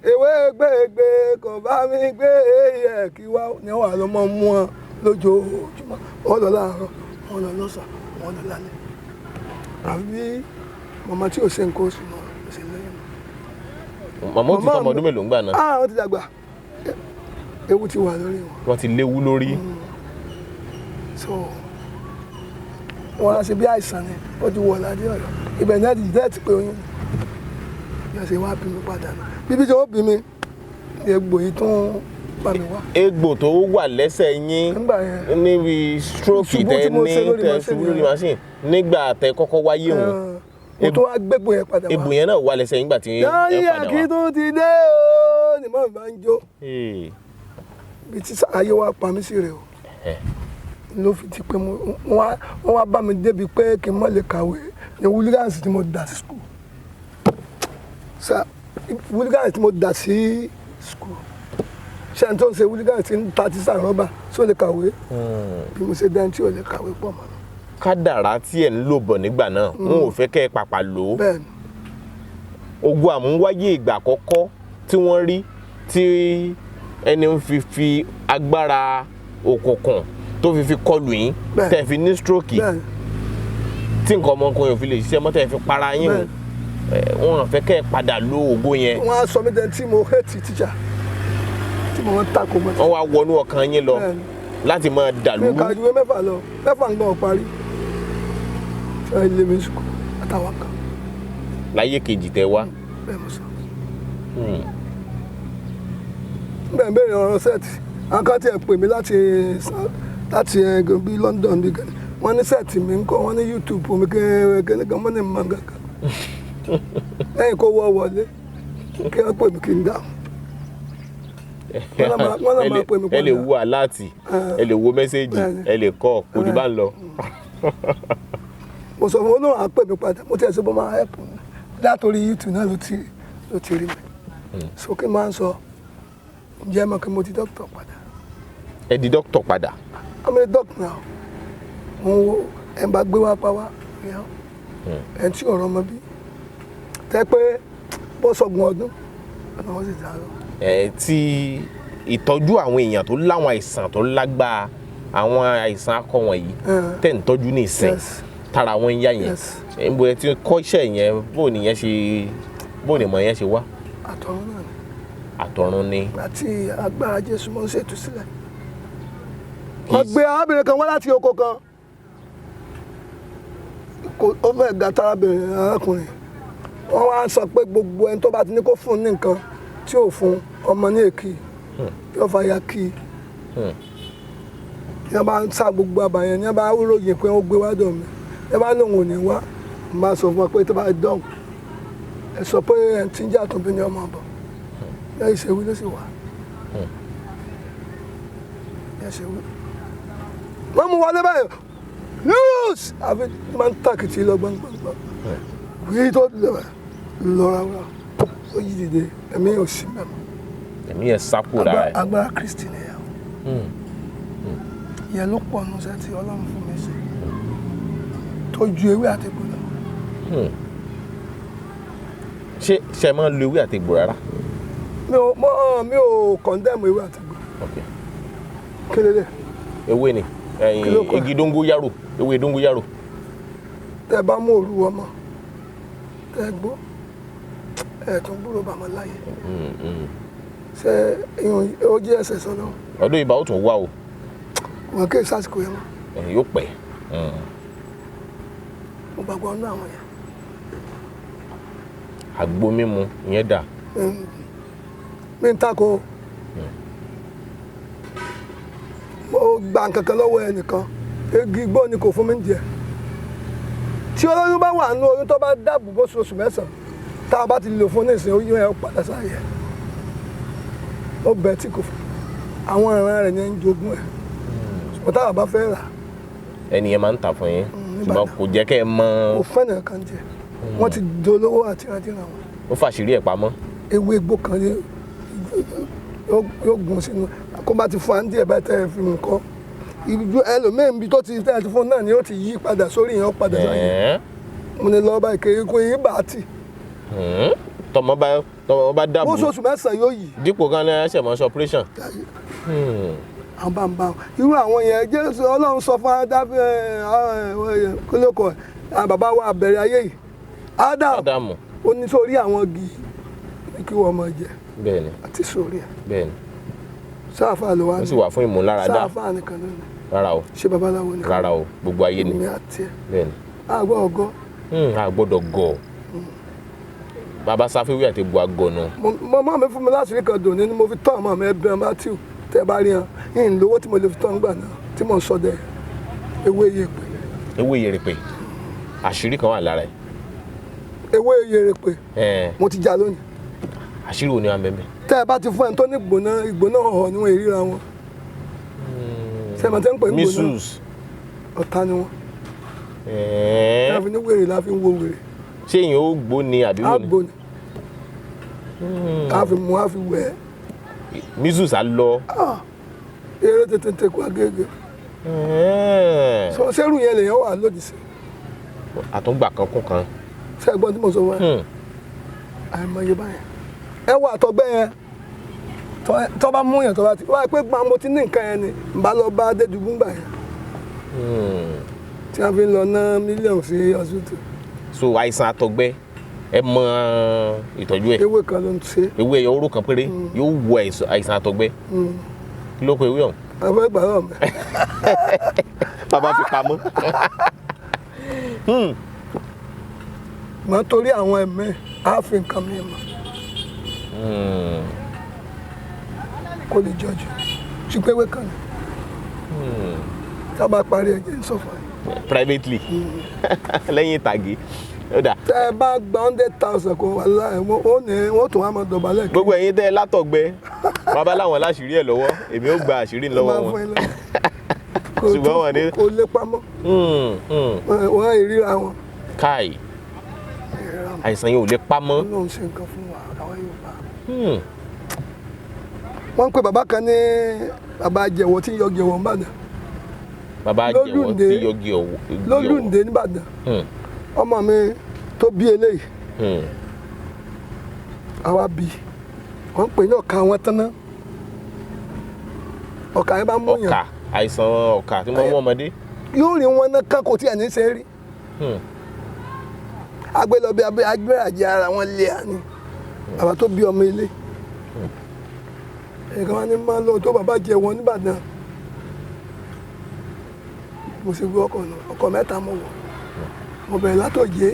A: ewé gbégbé kò bá mi gbé yẹ kí wá o. Ní wàá lọ mọ mú wọn lójoojúmọ́, wọ́n lọ láàárọ̀, wọ́n lọ lọ́sàn-án, wọ́n lọ lálẹ́. Àbí bí màmá tí ò ṣe nǹkan oṣù mọ́ ò ṣe lẹ́yìn.
B: Màmá ó ti tọ́ ọmọ ọdún mélòó ńgbà náà?
A: Ah, wọ́n ti dàgbà. Ewu ti wà lórí wọn.
B: Wọ́n ti léwu lórí.
A: So wọn á ṣe bí àìsàn ni, ó ti wọ̀ ládé ọ̀yọ́, ibẹ̀ náà ti dẹ́ẹ̀tì pé oyún ni yóò ṣe wá bí mi padà nù. Bíbí tí ó bí mi ní egbò yìí tún bá mi wá.
B: Egbò tó wà lẹ́sẹ̀ yín
A: Nígbà yẹn.
B: níbi stroke
A: Ìṣubú
B: tẹ
A: tí mo
B: ní
A: ṣe lórí
B: tẹ
A: machine
B: ṣubú lórí
A: yẹn.
B: machine nígbà tẹ kọ́kọ́ wáyé òun.
A: Mo tó wá gbégbó yẹn padà wá.
B: Egbò yẹn náà wà lẹ́sẹ̀ yín nígbà tí ẹ
A: Yáyí
B: padà wá.
A: Akíntún ti dé o, ni mọ́ mi bá ń jó.
B: Ee,
A: Bí tí ayé wa pa mí sí rè o, ló fi di pé wọ́n wá bá mi débi pé kí n má lè kàwé ní wúlígánsì tí mo dà sí skul, sa wúlígánsì tí mo dà sí skul, ṣé ẹni tó ń ṣe wúlígánsì tí ń ta tíṣà rọ́bà só lè kàwé? Bí mo ṣe dẹ́n tí ò lè kàwé pọ̀ mọ́.
B: Kádàrá tí ẹ̀ ń lò bọ̀ nígbà náà, wọn ò fẹ́ kẹ́ ẹ pàpà lò ó.
A: Bẹ́ẹ̀ ni.
B: Ogun àmúwáyé ìgbà àkọ́kọ́ tí wọ́n rí tí ẹni ń fi agbára òkùnkùn tó fi kọlù yín,
A: Bẹ́ẹ̀.
B: tẹ̀ fi ní stroke,
A: Bẹ́ẹ̀ ni.
B: tí nǹkan ọmọkùnrin ò fi lè ṣiṣẹ́ mọ́, tẹ̀ fi para yín o.
A: Bẹ́ẹ̀.
B: Wọn ò fẹ́ kẹ́ ẹ padà lo ògo yẹn.
A: Wọ́n á sọ mí dẹ́n tí mo hate teacher, tí mo máa ń takò mọ́.
B: Wọ́n wá wọnú ọkàn yín lọ
A: Bẹ́ẹ̀ ni.
B: láti máa
A: Mi
B: dàlú.
A: kà ju ìwé 6 lọ, 6 ń gbọ́n parí ṣe ilé mi sùkú àtàwọn kan.
B: Láyé kejì tẹ wá.
A: Bẹ́ẹ̀ mo sọ. Bẹ́ẹ̀ bẹ́ẹ̀ ọ̀rọ̀ sẹ́ẹ̀tì, àwọn kan tiẹ̀ pè mí láti bí London bí gẹ́gẹ́, wọ́n ní set mi ń kọ́, wọ́n ní YouTube mi gẹ́gẹ́ gan, wọ́n ní mọ̀ gángan lẹ́yìn kó wọ́ wọlé kí wọ́n pè mí kí n dáhùn. Wọ́n náà máa pè mí
B: Ẹ lè
A: padà.
B: wo alert, ẹ lè wo message,
A: Bẹ́ẹ̀ni.
B: ẹ lè kọ kò jù bá ń lọ.
A: Mo sọ fún wọn náà, á pè mí padà. Mo tiẹ̀ sọ bó máa help mi látòrí YouTube náà ló ti rí mi so kí n máa ń sọ, ǹjẹ́ mọ̀ kí mo ti dókítà padà.
B: Ẹ di dókítà padà.
A: I'm a doctor now. Mo ń wo ẹ̀ ń bá gbé wá pa wá ìyá ẹ̀ ń tí ọ̀rọ̀ ọmọ bí tẹ́ pé bọ́ sọ̀gbọ̀n ọdún ọ̀nà wọn sì dá lọ.
B: Ẹ ti ìtọ́jú àwọn èèyàn tó láwọn àìsàn tó lágbára, àwọn àìsàn akọ wọ̀nyí tẹ̀ ń tọ́jú ní ìsìn, tara wọn ń yá yẹn, ń bo ẹ ti kọ́ iṣẹ́ yẹn? Bó nìyẹn ṣe, bó nìmọ̀ yẹn ṣe wá?
A: Àtọ̀run náà ni.
B: Àtọ̀run ni.
A: Àti agbára Jésù mọ́ ń ṣètò sílẹ̀. Wọ́n gbé arábìnrin kan wá láti oko kan. Kò ó fẹ́ ga tarábìnrin arákùnrin. Wọ́n wá sọ pé gbogbo ẹni tó bá ti ní kó fún un ní nǹkan tí ò fún ọmọ ní èkì yóò fa ya kí. Ní wọ́n bá ń sá gbogbo àbàyẹn, ní wọ́n bá ròyìn pé ó gbé wá dọ̀ mí, ní wọ́n bá lóun ò ní wá, n bá sọ fún wọn pé tó bá dọ̀hùn, ẹ sọ pé ẹ ti ń jà tó bí ní ọmọ bọ̀ lẹ́yìn ìṣèwí ló sì wà. Ẹ ṣe wí. Wọ́n mú wọlé báyìí lùs àfi máa ń tàkìtì lọ gbọ̀ngbọ̀ngbọ̀n wí tó lọ́ra wá, ó yí dìde, ẹ̀mí ò sí mẹ́mọ́.
B: Ẹ̀mí yẹn sá kúrò lára ẹ̀.
A: Agbára Kristi nìyẹn o. Ìyẹn ló pọ̀ nù sẹ́ tí Ọlọ́run fún mi sí tó ju ewé àti egbò lọ.
B: Ṣé ṣe máa ń lo ewé àti egbò rárá?
A: Mi ò condemn ewé àti egbò. Kí lélẹ̀?
B: Ewé ni
A: Kí ló kọ?
B: igi dóngóyárò, ewé dóngóyárò.
A: Tẹ́ bá mú òru ọmọ tẹ́ gbó, ẹ̀ tún gbúrò bàmọ́ láyé. Ṣé ìhun ó jẹ́ ẹsẹ̀ sọ́nà?
B: Ọdún ibà ó tún wá o.
A: Wọn kì í sásìkò yẹn mọ́.
B: Yóò pẹ́.
A: Mo gbàgbọ́ nínú àwọn yẹn.
B: Àgbo mímu ìyẹn dà.
A: Mi ń takò, mo gba nǹkan kan lọ́wọ́ ẹnìkan, igi igbó ni kò fún mi jẹ. Tí olóyún bá wà nínú oyún, tó bá dáàbò bó oṣù 9, tá a bá ti lò fún nísìnyí, oyún ẹ̀ padà sáyẹ. Ó bẹ tí kò fún àwọn ìran rẹ̀ ní ń jogún ẹ̀, ṣùgbọ́n táwa bá fẹ́ rà.
B: Ẹni yẹn máa ń tà fún yín,
A: Nígbà
B: ṣùgbọ́n
A: náà.
B: kò jẹ́ kẹ́ ẹ mọ.
A: Kò fẹ́ nìkan jẹ, wọ́n ti dolówó àti ìrandíran wọn.
B: Ó fàṣírí ẹ̀ pamọ́.
A: Ewé igbó kan ní yóò gùn sínú kó bá ti fún àǹdí ẹ̀ bá tẹ́ ẹ fi nǹkan ìjú ẹlòmíín bí tó ti tẹ́ ẹ ti fún náà ni ó ti yí padà sórí yẹn, ó padà sórí yẹn. Mo ní lọ́ọ́ báyìí kéré kó yí bá a tì.
B: Tọmọ bá dàbò.
A: Bó sọ̀sù 9 yóò yí.
B: Dípò kan ní ẹsẹ̀ mọ́ operation.
A: Àwọn bá ń bá wọn irú àwọn yẹn, Jésù Ọlọ́run sọ fún Adáfẹ́ kólókọ̀ àwọn bàbá wa bẹ̀rẹ̀ ayé yìí, Adam.
B: Ádámù.
A: Ó ní sórí àwọn igi ní kí wọ́n máa jẹ
B: Bẹ́ẹ̀ni.
A: àti sórí ẹ̀.
B: Bẹ́ẹ̀ni.
A: Sáàfà ló wà
B: Ó
A: ní
B: sì wà fún ìmúláradá.
A: Sáàfà nìkan ló ní?
B: Rárá o.
A: Ṣé babaláwo nìkan?
B: Rárá o, gbogbo ayé ni.
A: Èmi àti ẹ
B: Bẹ́ẹ̀ ni.
A: Àgbọ̀ ọgọ́.
B: A gbọ́dọ̀ gọ̀. Bàbá sáfíwì àti bu agọ̀ nù.
A: Mọ́ mi fún mi láti rí kan dùn ní ni mo fi tọ́ ọmọ mi ẹbí Matthew. Tẹ́ bá rí hàn yín lówó tí mo lè fi tọ́ ńgbà náà tí mo ń sọdẹ ewé yèpè.
B: Ewé yèrèpè, àṣírí kan wà lára ẹ̀.
A: Ewé yèrèpè.
B: Ẹ̀ẹ́n.
A: Mo ti já lónìí.
B: Àṣírí wo ni wà ń bẹ́ẹ̀ bẹ́ẹ̀?
A: Tẹ́ ẹ bá ti fún ẹni tó ní ìgbóná, ìgbóná ọ̀họ̀ ni wọ́n ìríra wọn. Sẹ́mi tẹ́ ń pè ní ìgbóná?
B: Measles.
A: Ọ̀tá ni wọ́n.
B: Ẹ̀ẹ́n.
A: Láfi ní wèrè la fi ń wo wèrè.
B: Ṣé èèyàn ó gbó ni àbí wò ni?
A: Àgbo ni a fi mú, a fi wẹ̀.
B: Measles á lọ.
A: Eré tètè tẹ̀kọ́ agége.
B: Ẹ̀ẹ́n.
A: Sọ sẹ́rù yẹn lèèyàn wà lòdì sí.
B: Àtúngbà kan kún kan.
A: Sẹ́gbọ́n tí mo sọ fún ẹ? Àìmọye báyẹn ẹ wà àtọgbẹ́ yẹn tọ́ bá mú yẹn, tọ́ bá ti wáyé pé gbọ́n mo ti ní nǹkan yẹn ni n bá lọ bá Dédùbú gbà yẹn tí wọ́n fi ń lọ ná mílíọ̀nù sí hospital.
B: So àìsàn àtọ̀gbẹ, ẹ mọ ìtọ́jú ẹ̀?
A: Ewé kan ló ń ṣe.
B: Ewé ẹyọ oró kan péré yóò wo àìsàn àtọ̀gbẹ. Kí ló kọ ewé ọ̀hún?
A: Àwọn ìgbà náà mẹ́.
B: Bàbá fi pamọ́.
A: Mọ̀ torí àwọn ẹ̀mí á fi nǹkan mi mọ̀ kó lè jọjú, ṣùgbọ́n ewé kan ni tá a bá parí ẹ̀jẹ̀ ń sọ fún ẹ.
B: Privately, lẹ́yìn ìtàgé, ó dà.
A: Tẹ́ ẹ bá gba 100,000 kó wà láì wọ́n ó ní wọ́n tún wá máa dọ̀bálẹ̀ kí.
B: Gbogbo ẹ̀yin tẹ́ ẹ látọ̀gbẹ, bàbá láwọn láṣìírí ẹ̀ lọ́wọ́, èmi ó gba àṣírí lọ́wọ́
A: máa
B: wọn.
A: fún ẹ lọ́wọ́. Kò
B: Ṣùgbọ́n wọn
A: kò lè pamọ́. Wọ́n ìríra wọn.
B: Káì, àìsàn yẹn ò lè pamọ́.
A: Ọlọ́run ṣe nǹkan fún wa àwọn Yorùbá. Wọ́n ń pe bàbá kan ní bàbá jẹ̀wọ́ tí ń yọ jẹ̀wọ́ nìbàdàn.
B: Bàbá jẹ̀wọ́
A: Lólùndé.
B: tí yọgi ọ̀wọ́.
A: Lólùndé nìbàdàn. Ọmọ mi tó bí eléyìí, àwa bí wọ́n ń pè ní ọ̀ka wọn tán náà, ọ̀ka yẹn bá mú yàn.
B: Ọkà, àìsàn ọkà tí wọ́n mú ọmọdé.
A: Yóò rí wọn náà kán, kò tí ẹ̀ ní ṣe é rí. Agbélọ́bí abẹ́ agbérajẹ ara wọn lé à ní bàbá tó bí ọmọ ilé ẹ̀ka wọn ni máa lọ tó bàbá jẹ wọn nìbàdàn. Mo sì gbé ọkọ̀ náà, ọkọ̀ mẹ́ta mo wọ̀. Mo bẹ̀rẹ̀ látòjé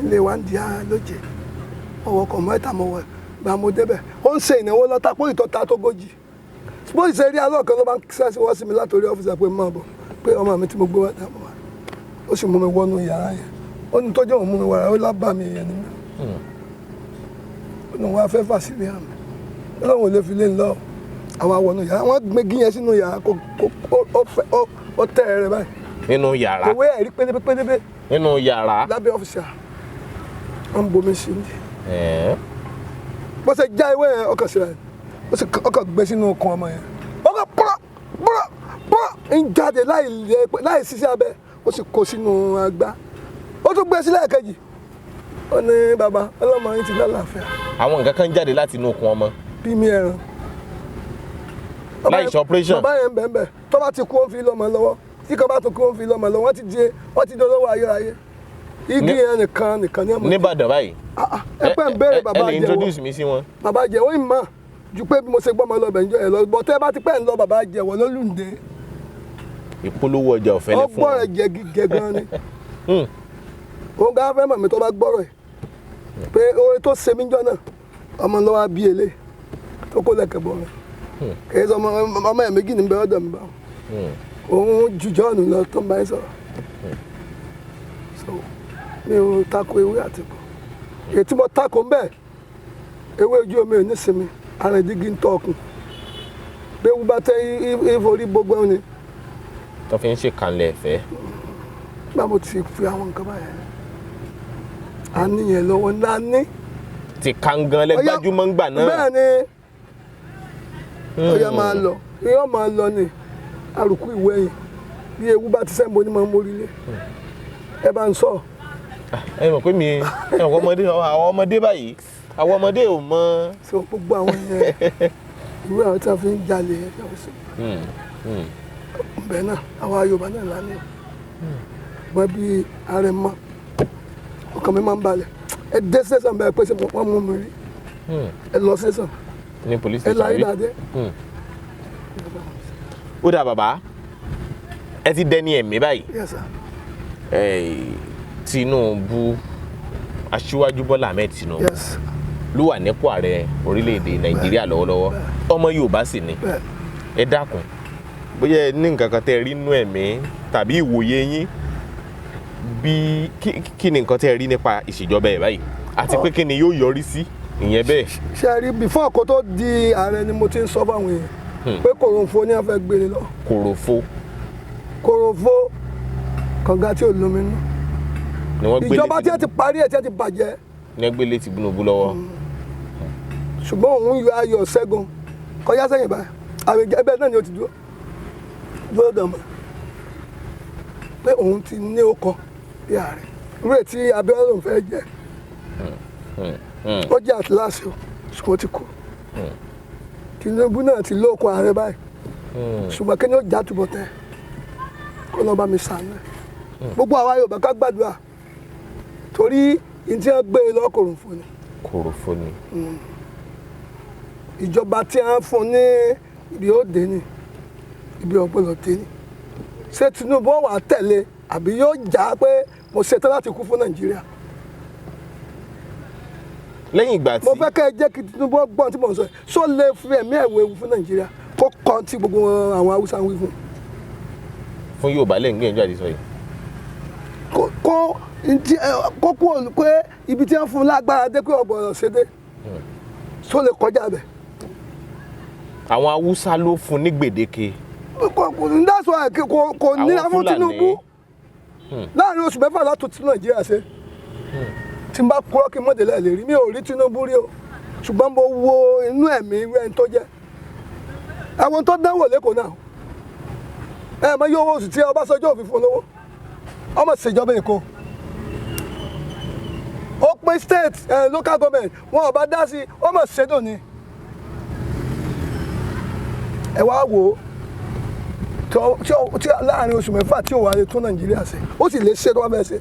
A: nílé wa ń di ara lóje ọwọ́ ọkọ̀ mẹ́ta mo wọ̀. Gba mo débẹ̀, ó ń ṣe ìnáwó lọ́ta pé ìtọ́ta tó gójì bó ṣe rí alọ́ọ̀kan ló bá ń ṣẹ́sí wọ́n sí mi látòrí ọ́fíìsì pé máa bọ̀, pé ọmọ mi tí mo gbé wá dà mọ́ wa. Ó sì mú mi wọnú yàrá yẹn. Ó ní tọ́jú òun mú mi wàrà ó lábà mí yẹn nínú. Ó ní wọn afẹ́ fà sílé àmì ọlọ́run ò lè fi lé ń lọ. Àwọn àwọnú yàrá wọn gbégi yẹn sínú yàrá kó ó fẹ́ ó tẹ́ ẹ rẹ báyìí.
B: Nínú yàrá?
A: Ìwé ẹ̀rí pélébé pélébé.
B: Nínú yàrá.
A: Lábẹ́ ọ́fíìsì à ń bomi sí i.
B: Ẹ̀ẹ́.
A: Bó ṣe já ewé yẹn, ọkàn síra ẹ̀, ó sì ọkàn gbé sínú okùn ọmọ yẹn, ọkàn pọ́rọ́ pọ́rọ́ pọ́rọ́ ń jáde láì lè láì ṣiṣẹ́ abẹ. Ó sì kó sínú agbá, ó tún gbé sílẹ̀ kejì. Ó ní bàbá ọlọ́mọ yín ti lálàáfíà.
B: Àwọn nǹkan kan jáde láti inú okùn ọmọ.
A: Bí mi ẹran.
B: Láì ṣe operation.
A: Bàbá yẹn bẹ́ẹ̀ bẹ́ẹ̀ tó bá ti kú, ó ń fi lọ́mọ lọ́wọ́. Tí kan bá tó kú, ó ń fi lọ́mọ lọ́wọ́. Wọ́n ti di olówó ayérayé. Igi yẹn nìkan nìkan ní ọmọ.
B: Nìbàdàn báyìí?
A: Ẹ pẹ́ ń béèrè bàbá
B: Ẹ lè
A: jẹ́wọ́.
B: introduce mi sí wọn.
A: Bàbá jẹ́wọ́ ìmọ̀ ju pé bí mo ṣe gbọ́mọ lọ bẹ̀ ń jọ ẹ̀ lọ bọ́. Tẹ́ bá ti pẹ́ ń lọ bàbá jẹ́wọ́ lólùndé.
B: Ìpolówó ọjà ọ̀fẹ́ lẹ fún
A: Ọgbọ́n rẹ̀ jẹ́ gígẹ gan ni. Òun gá fẹ́ mọ̀ mi tó bá gbọ́rọ̀ ẹ̀ pé oore tó ṣe mí jọ náà, ọmọ lọ́wọ́ bí ele tó kó lẹ̀kẹ̀ bọ̀ rẹ̀ kì í sọ ọmọ ọmọ ẹ̀ méjì ní bẹ́ẹ̀ ọ̀dọ̀ mi bá òun ju jọ́ọ̀nù lọ tó ń bá yín sọ̀rọ̀. So mi ò tako ewé àtìkù. Èyí tí mo tako ń bẹ̀, ewé ojú omi ò ní sinmi arìndígí ń tọ́ ọkùn bí ewu bá tẹ ìforí gbogbo ẹ̀ ni.
B: Tó fi ń ṣe kànlẹ̀ ẹ̀fẹ́.
A: Nígbà mo ti fi àwọn nǹkan báyẹn a níyẹn lọ́wọ́ ńlá ní.
B: Ti kàngan lẹ́gbàjúmọ́ ń gbà náà.
A: Bẹ́ẹ̀ ni. Ọ̀yà máa lọ, yóò máa lọ ní àrùkù ìwé yìí bí ewu bá ti sẹ́ńbó ní máa ń mórí lé ẹ bá ń sọ.
B: Ẹ mọ̀ pé mi ẹ mọ̀ pé ọmọdé, àwọn ọmọdé báyìí, àwọn ọmọdé ò mọ.
A: So gbogbo àwọn yẹn, ìwé àwọn tí wọ́n fi ń jalè ẹ̀ fi sọ bẹ́ẹ̀ náà, àwa Yorùbá náà lánàá wọ́n bí ààrẹ mọ́. Ọkàn mi máa ń balẹ̀. Ẹ dé sẹ́sàn bẹ́ẹ̀ pé wọ́n mú mi rí. Ẹ lọ sẹ́sàn.
B: Ní police
A: Ẹ
B: station
A: láyé
B: rí.
A: dàdé.
B: Ó dà bàbá, ẹ ti dẹni ẹ̀mí báyìí.
A: Yes sir.
B: Tinubu, Aṣíwájú Bọ́lá Ahmed Tinubu ló wà nípò ààrẹ orílẹ̀-èdè Nàìjíríà lọ́wọ́lọ́wọ́, ọmọ Yorùbá sì ni. Ẹ dákun, bóyá ẹ ní nǹkan kan tẹ́ ẹ rí nínú ẹ̀mí tàbí ìwòye yín, bí kí ni nǹkan tẹ́ ẹ rí nípa ìṣèjọba ẹ̀ báyìí, àti pé kí ni yóò yọrí sí ìyẹn bẹ́ẹ̀?
A: Ṣe rí, before kó tó di ààrẹ ni mo ti ń sọ fáwọn èèyàn pé kòròfo ní a fẹ́ gbére lọ.
B: Kòròfo.
A: Kòròfo, kànga tí ò lómi nú.
B: Ni wọ́n gbélé
A: Ìjọba tí wọ́n ti parí ẹ̀, tí wọ́n ti bàjẹ́.
B: Ní wọ́n gbélé Tinubu lọ́wọ́.
A: Ṣùgbọ́n òun yọ ayọ̀ ṣẹ́gun kọjá sẹ́yìn báyìí, àwọn ẹgbẹ́ náà ni ó ti dúró dúró dàn mọ́ pé òun ti ní ó kọ bí ààrẹ irú èyí tí Abíọ́lá lòun fẹ́ jẹ́. Ó jẹ́ àtìláṣẹ o, ṣùgbọ́n ó ti kú. Tinubu náà ti lóko ààrẹ báyìí, ṣùgbọ́n kí ni ó já túbọ̀ tẹ́ kó lọ́ọ́ bá mi sànú ẹ̀. Gbogbo àwa Yorùbá, ká gbàdúrà, torí ní tí wọ́n gbé e lọ́kùnrin fún ni.
B: Kòròfo ni.
A: Ìjọba tí a ń fún ní ibi ó dé ní ibi ọ̀gbọ́dọ̀ dé ní. Ṣé Tinubu wà á tẹ̀lé àbí yóò já pé mo ṣetán láti kú fún Nàìjíríà?
B: Lẹ́yìn ìgbà tí
A: Mo fẹ́ kẹ́ ẹ jẹ́ kí Tinubu gbọ́n tí mo ń sọ yìí. Ṣó lè fi ẹ̀mí ẹ̀ wéwu fún Nàìjíríà kó kọ́ tí gbogbo àwọn Haúsá ń wí fún?
B: Fún Yorùbá lẹ́yìn gbìyànjú àti sọ yìí.
A: Kó kúrò pé ibi tí wọ́n fún lágbára dé pé ọ̀gbọ̀nọ̀ ṣe dé, ṣó lè kọjá bẹ̀?
B: Àwọn Haúsá ló fún ní gbèdéke.
A: That's why kò nira
B: Àwọn
A: fún
B: Fúlàní.
A: Tinubu láàrin oṣù 6 láti tún Nàìjíríà ṣe. Tí n bá kúrọ́, kí n mọ̀délẹ̀ lè rí mi. Ò rí Tinubu rí o, ṣùgbọ́n mo wo inú ẹ̀mí rẹ̀ tó jẹ́ àwọn tó dánwò lẹ́kọ̀ọ́ náà. Ẹ mọ iye owó oṣù tí Ọbásanjọ́ òfin fún lówó ọmọ ìṣèjọba Èkó. Ó pín state, local government, wọn ò bá dá sí ọmọ ìṣèdùn ni. Ẹ wá wò ó, tí láàrin oṣù 6 tí ò wá lè tún Nàìjíríà ṣe, ó sì lè ṣe tó wá fẹ́ ṣe.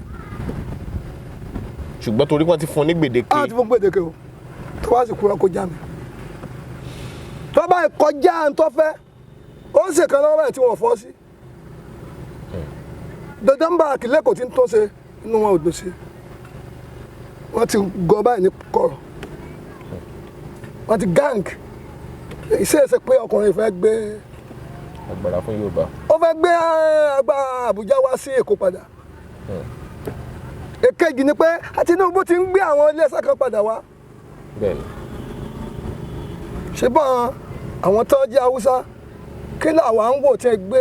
B: Ṣùgbọ́n torí wọ́n ti fún ní gbèdéke.
A: Á ti fún gbèdéke o. Tó bá sì kúrò, kó já mi. Tó bá kọjá ń tó fẹ́, ó ń ṣèkan lọ́wọ́ báyìí tí wọ́n fọ́ sí dandan bá àkìlẹ́kọ̀ọ́ tí ń tó ṣe, inú wọn ò dùn sí. Wọ́n ti gọ báyìí ní kọ̀rọ̀, wọ́n ti gang ìṣeéṣe pé ọkùnrin fẹ́ gbé
B: Agbára fún Yorùbá.
A: Ó fẹ́ gbé agbára Àbújá wá sí Èkó padà. Èkejì ni pé Tinubu ti ń gbé àwọn iléeṣẹ́ kan padà wá. Ṣé bọ́n àwọn tó jẹ́ Haúsá, kí làwa ń wò tí ẹ gbé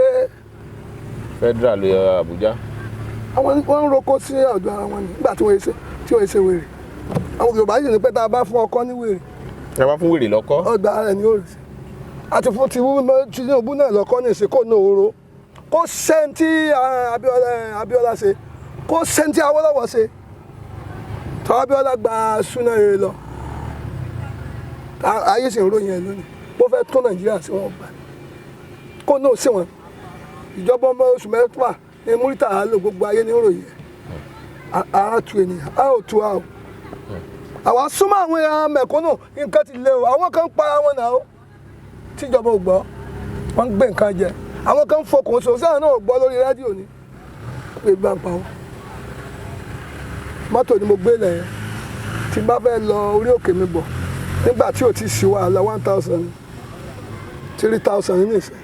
B: Federal ló yọ Àbújá.
A: Àwọn wọ́n ń roko sí ọ̀dọ̀ ara wọn ni nígbà tí wọ́n ṣe wèrè. Àwọn Yorùbá yìí ní pé tá a bá fún ọkọ ní wèrè,
B: Ẹ bá fún wèrè lọ́kọ́.
A: Ọgbà rẹ̀ ni ó rè sí. Àti fún Tinubu náà lọ́kọ́ ní ìsìnkú ní òru, kó sẹ́ńtì Abíọ́lá ṣe, kó sẹ́ńtì Awólọ́wọ̀ ṣe. Tọ́ Abíọ́lá gba súná rere lọ, ayé sì ń ròyìn ẹ̀ lónìí. Bó fẹ́ tún Nàìjíríà sí, wọn gbà kó náà sí wọn. Ìjọba ọmọ oṣù 6 ní Murità lò, gbogbo ayé ní ròyìn ẹ̀. Ara tu ènìyàn, a ò tu a o. Àwa súnmọ́ àwọn èèyàn mẹ̀kúnnù, nǹkan ti le o. Àwọn kan ń para wọn náà o, tíjọba ò gbọ́. Wọ́n ń gbé nǹkan jẹ, àwọn kan ń fokùn so sáà náà ò gbọ́ lórí rédíò ni pé bá ń pa wọn. Mọ́tò ni mo gbé lẹ̀ yẹn tí n bá fẹ́ lọ orí òkè mi bọ̀ nígbà tí ò ti sí wàhálà, 1,000, 3,000 ní ìsìn,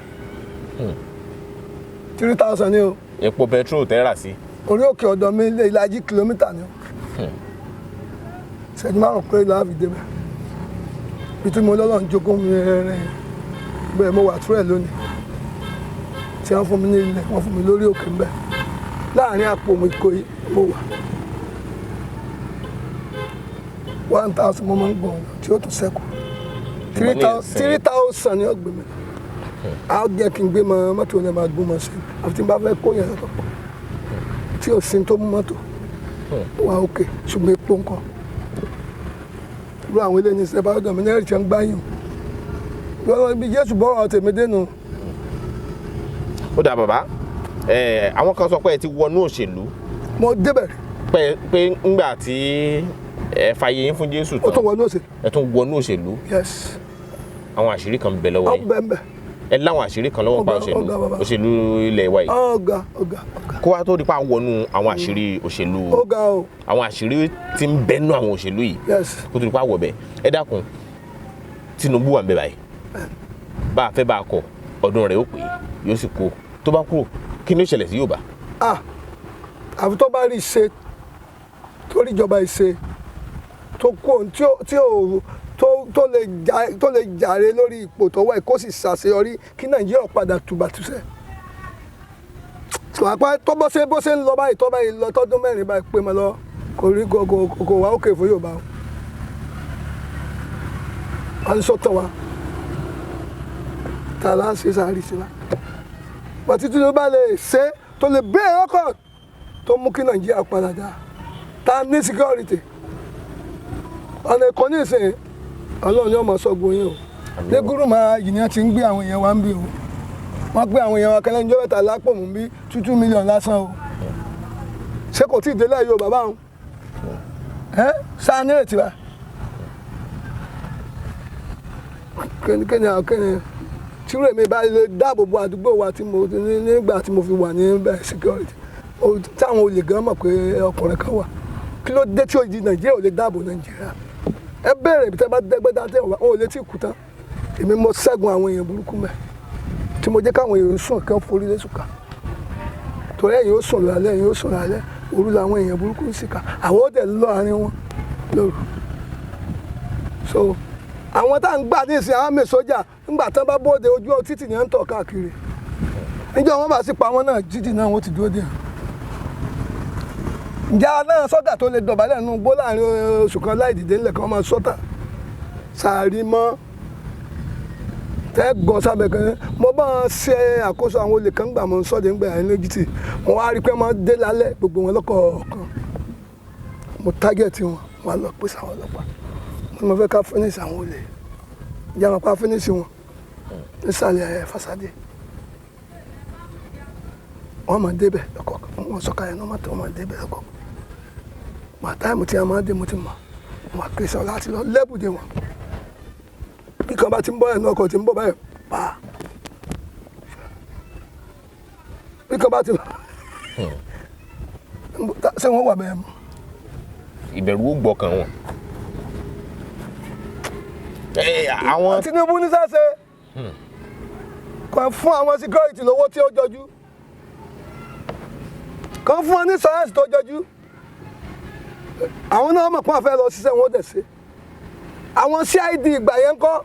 A: 3,000 ní o.
B: Epo petrol tẹ́ rà sí.
A: Orí òkè ọ̀dọ̀ mi lé ìlàjì kìlómítà ni o. Ìṣẹ́jú 5 péré la fi débẹ̀. Bí tí mo lọ́lọ́ ń jogún mi rẹ̀ bẹ́ẹ̀, mo wà túrẹ̀ lónìí tí wọ́n fún mi ní ilẹ̀, wọ́n fún mi lórí òkè ń bẹ̀ láàrin àpò mi kò yí. Mo wà 1,000, mo máa ń gbọ̀n tí ó tún ṣẹ́kù. 3,000 ni ó gbé mi. Á jẹ́ kí n gbé mọ mọ́tò ní máa gún mọ́ sí, àfi tí n bá fẹ́ kó yẹn lọ́tọ̀ pọ̀ tí ò sí tó mú mọ́tò wà òkè. Ṣùgbọ́n epo ńkọ́? Irú àwọn ilé ní sẹ́fà ọ̀dọ̀ mi náà ṣe ń gbáyìn lọ́wọ́ ibi Jésù bọ́rọ̀ tèmi dénú.
B: Ó dà bàbá, àwọn kan sọ pé ẹ ti wọnú òṣèlú.
A: Mo débẹ̀.
B: Pé ńgbà tí ẹ fàyè yín fún Jésù
A: Ó
B: tán,
A: tún wọnú òṣèlú.
B: Ẹ tún wọnú òṣèlú.
A: Yes.
B: Àwọn àṣírí kan ń bẹ lọ́wọ́
A: Ó
B: yín.
A: bẹ́ẹ̀ bẹ́ẹ̀.
B: Ẹ láwọn àṣírí kan lọ́wọ́ pa
A: Ọ̀gá,
B: òṣèlú
A: ọ̀gá, bàbá.
B: òṣèlú ilẹ̀ wa yìí.
A: Ọ̀gá, ọ̀gá, ọ̀gá.
B: Kó wá tó di pa wọnú àwọn àṣírí òṣèlú,
A: Ọ̀gá o.
B: àwọn àṣírí tí ń bẹnu àwọn òṣèlú yìí, kó tó di pa wọ̀ bẹ̀, ẹ dákun, Tinubu wà ń bẹ báyìí, bá a fẹ́ bá a kọ̀, ọdún rẹ̀ ó pè é, yóò sì kú. Tó bá kúrò, kí ni ó ṣẹlẹ̀ sí Yorùbá?
A: Ah, àfi tó bá rí ṣe, tó rí ìjọba ìṣe tó kú òun tí ò tó lè jàre lórí ipò tó wà yìí, kó sì ṣàṣeyọrí kí Nàìjíríà padà tùbàtúṣẹ. Pàápàá tó bó ṣe ń lọ báyìí, tó báyìí lọ tọdún 4 báyìí pé mo lọ, kò rí kò wá òkè fún Yorùbá o. À ń sọtọ̀ wa tá a lá ń ṣe sáré sí wa pàtí Tinubu bá lè ṣe, tó lè break record, tó mú kí Nàìjíríà padà dá tá a ní security ọ̀nà ìkọ́ni ìsìn, Ọlọ́run ni ọmọ sọ́gun yín o.
B: Àmín
A: Ní
B: o.
A: gúrùmà yìí ni wọ́n ti ń gbé àwọn èèyàn wa ń bí o. Wọ́n gbé àwọn èèyàn wa kẹlẹ́ níjọ́ mẹ́ta lápò mú bí 2 million lásán o. Ṣé kò tí ì délẹ̀ yóò bàbá òun ẹ́ sáà nírètí wa? Kíni kíni àwọn kíni tírú èmi bá lè dáàbò bo àdúgbò wa tí mo ní nígbà tí mo fi wà ní bẹ́ẹ̀ security táwọn olè gan mọ̀ pé ọkùnrin kan wà. Kí ló dé tí ó di Nàìjíríà ò lè dáàbò Nàìjíríà? Ẹ bẹ̀rẹ̀ ibi tẹ́ bá dẹ́gbẹ́ dá tẹ́ wọn ò lè tí kú tán. Èmi mo ṣẹ́gun àwọn èèyàn burúkú mẹ́ tí mo jẹ́ káwọn èèyàn sùn kí wọ́n forí lé sùkà, torí ẹ̀yin ó sùn lálẹ́, ẹ̀yin ó sùn lálẹ́, òru làwọn èèyàn burúkú ń sìkà, àwọn ó dẹ̀ lọ àárín wọn lóru. So àwọn tá à ń gbà ní ìsìn àmì sójà, ńgbà tán bá bóde, ojú títì ní à ń tọ̀ káàkiri. Níjọ́ wọn bá sì pa wọn náà, títì náà wọ́n ti dúró dé. Ǹjẹ́ náà sọ́jà tó lè dọ̀bálẹ̀ nínú gbó láàrin oṣù kan láì dìde ńlẹ̀ kan máa sọ́tà sàárì mọ́ tẹ́ gọ sábẹ́ kan? Mo bá wọn ṣe àkóso àwọn olè kan gbà, mọ́ ń sọ́dẹ̀ ńgbà yẹn lójútì. Mo wá rí i pé wọ́n dé lálẹ́, gbogbo wọn lọ́kọ̀ọ̀kan mo target wọn, wọn lọ pèsè àwọn ọlọ́pàá. Mo ní mo fẹ́ ká finish àwọn olè. Ìjà wọn pa, finish wọn nísàlẹ̀ ẹ̀ Fásádé. Wọ́n máa débẹ̀ lọ́kọ̀ọ̀kan, wọ́n sọ̀kalẹ̀ náà mọ́tò, wọ́n máa débẹ̀ lọ́kọ̀ọ̀kan. Mà time tí a máa dé, mo ti mọ̀ wọn pèsè ọ láti lọ lẹ́bùdé wọn. Bí kan bá ti ń bọ̀, ẹnu ọkọ̀ ti ń bọ̀ báyìí pa. Bí kan bá ti lọ, ṣé wọ́n wà bẹ́ẹ̀ mọ́?
B: Ìbẹ̀rù ó gbọ́kàn wọn. Àwọn
A: Tinubu ní sẹ́sẹ̀ kàn fún àwọn security lówó tí ó jọjú, kàn fún wọn ní science tó jọjú. Àwọn náà mọ̀ pé wọ́n fẹ́ lọ ṣiṣẹ́, wọn ó dẹ̀ ṣe. Àwọn CID ìgbà yẹn ń kọ́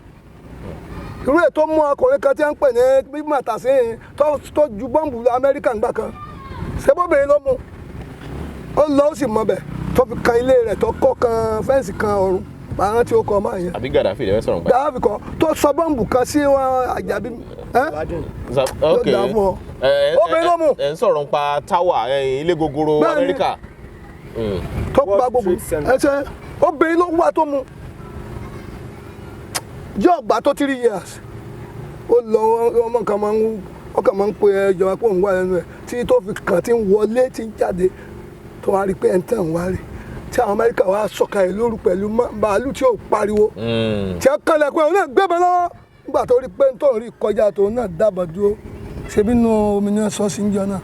A: irú ètò mú ọkùnrin kan tí wọ́n ń pè ní bí màtàsí tó ju bọ́ǹbù lọ Amẹ́ríkà ńgbà kan. Ṣébóbìnrin ló mú ó lọ, ó sì mọ bẹ̀ tó fi kan ilé rẹ̀, tó kọ́ kan fence kan ọ̀run àwọn tí ó kọ́ ọmọ yẹn.
B: Àbí Gaddafi lè fẹ́ sọ̀rọ̀ nípa?
A: Gaddafi kọ́ tó sọ bọ́ǹbù kan sí wọn àjàbí ẹ́.
B: Ok.
A: Yóò dáa fún ọ.
B: Ẹ,
A: Obìnrin ló mú.
B: Ẹ ń sọ̀rọ̀ nípa tower, ilé gogoro.
A: Bẹ́ẹ̀ni.
B: Amẹ́ríkà.
A: Tó pa
F: World
A: gbogbo
F: Trade Center.
A: ẹsẹ. Obìnrin ló wà tó mu yóò gbà tó 3 years. Ó lọ, ọmọ kan máa ń ọkàn máa ń pe ìjọba pé òun wà lẹ́nu ẹ̀ tí tó fi kàn, tí ń wọlé, tí ń jáde, tó wá rí pé ẹ̀ ń tẹ̀ ń wá rí tí àwọn Amẹ́ríkà wá sọ̀kalẹ̀ lóru pẹ̀lú bàálù tí ò pariwo, tí a kànlẹ̀ pé òun náà gbébọn lọ́wọ́. Nígbà tó rí pé tó ń rí kọjá, tòun náà dábàá dúró. Ṣebí nínú omi náà sọ sí ń jọ náà.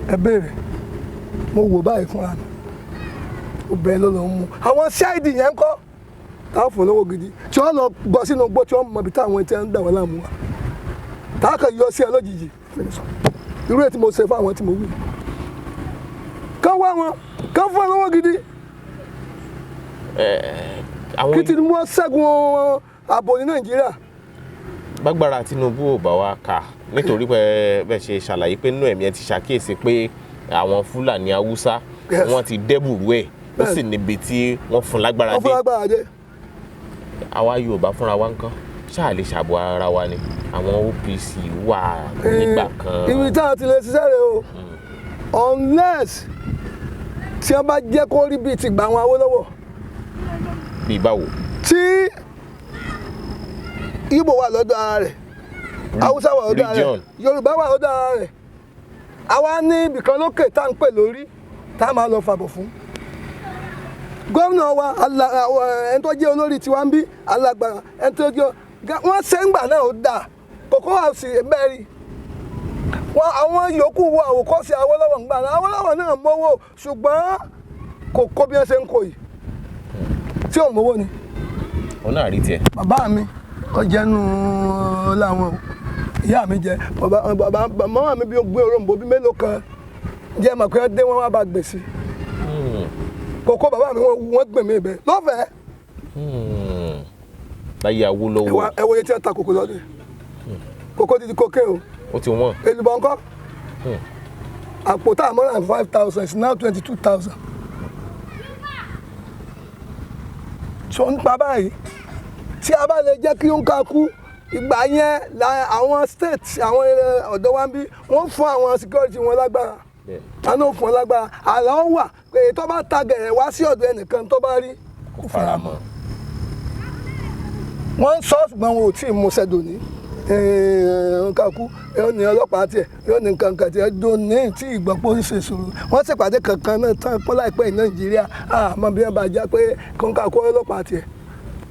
A: Ẹ béèrè, mo wò báyìí fúnra mi. Obìnrin ló lọ ń mú. Àwọn CID yẹn ń kọ́ táwọn fún lówó gidi tí wọ́n lọ gbọ́ sínú igbó, tí wọ́n mọ ibi táwọn tí wọ́n ń dà wọ́n láàmú wa, táwọn kan yọ sí ẹ lójijì. Finish. Irú èyí tí mo ṣe fún àwọn tí mo wí, kán wá wọn, kán fún ẹ lówó gidi.
B: Àwọn
A: Kí Tinubu ó ṣẹ́gun ààbò ní Nàìjíríà.
B: Gbàgbára Tinubu ò bá wa kà, nítorí pé bẹ́ẹ̀ ṣe ṣàlàyé pé nínú ẹ̀mí ẹ ti ṣàkíyèsí pé àwọn Fúlàní Haúsá wọ́n ti dẹ́bùrú ẹ̀, ó sì níbi tí wọ́n fún lágbára
A: Wọ́n
B: dé.
A: fún lágbára dé.
B: Àwa Yorùbá fúnra wa ń kán ṣáà lè ṣàbò ara wa ni? Àwọn OPC wà nígbà kan.
A: Ibi táwọn ti lè ṣiṣẹ́ rẹ̀ o, unless tí wọ́n bá jẹ́ kó rí bíi ti gbà àwọn Awólọ́wọ̀.
B: Bíi báwo?
A: Tí Ìgbò wà lọ́dọ̀ ara rẹ̀, Haúsá wà lọ́dọ̀ ara rẹ̀,
B: Region.
A: Yorùbá wà lọ́dọ̀ ara rẹ̀, àwa ní ibìkan lókè tá à ń pè lórí, tá a máa lọ fàbọ̀ fún gómìnà wa. Ẹni tó jẹ́ olórí tiwa ń bí alágbára, ẹni tó jẹ́ wọ́n ṣe ń gbà náà, ó dáa kó Cocoa House mẹ́rin wọn àwọn yòókù wo àwòkọ́ṣe Awólọ́wọ̀ ń gbà náà. Awólọ́wọ̀ náà mówó, ṣùgbọ́n kò kó bí wọ́n ṣe ń kó yìí tí ò mówó ni.
B: Òun náà rí tiẹ̀.
A: Bàbá mi ó jẹ́nu láwọn o, ìyá mi jẹ bàbá bàbá màmá mi bí ó gbé òrombó bí mélòó kan jẹ́ mọ̀ pé dé wọ́n wá bá gbèsè kókó bàbá mi wọ́n gbè mí ibẹ̀ lọ́fẹ̀ẹ́.
B: Láyé Awólọ́wọ̀.
A: Ẹ wo iye tí wọ́n ta kòkó lọ́dún kòkó ti di kókè o.
B: Ó ti wọ́n.
A: Èlùbọ́ ńkọ́, àpò tá a mọ́ ra 5,000 is now 22,000. Tó ń pa báyìí tí a bá lè jẹ́ kí ó ń ka kú ìgbà yẹn la àwọn state àwọn ọ̀dọ́ wa ń bí wọ́n fún àwọn security wọn lágbára, wọn náà fún wọn lágbára àlọ́ wà pé tó bá ta gẹ̀rẹ̀ wá sí ọ̀dọ̀ ẹnìkan tó bá rí
B: kò fara mọ́.
A: Wọ́n ń sọ ṣùgbọ́n wọn ò tí ì mú sẹ́dọ̀ ní nǹkan kú yóò ní ọlọ́pàá tiẹ̀ yóò ní nǹkan kan tiẹ̀ dóní tí ìgbọ́pọ̀ ń ṣe sòrò. Wọ́n ṣèpàdé kankan náà tán pọ́n láìpẹ́ ní Nàìjíríà, àmọ́ bí wọ́n bá já pé kọ́ńkà kó ọlọ́pàá tiẹ̀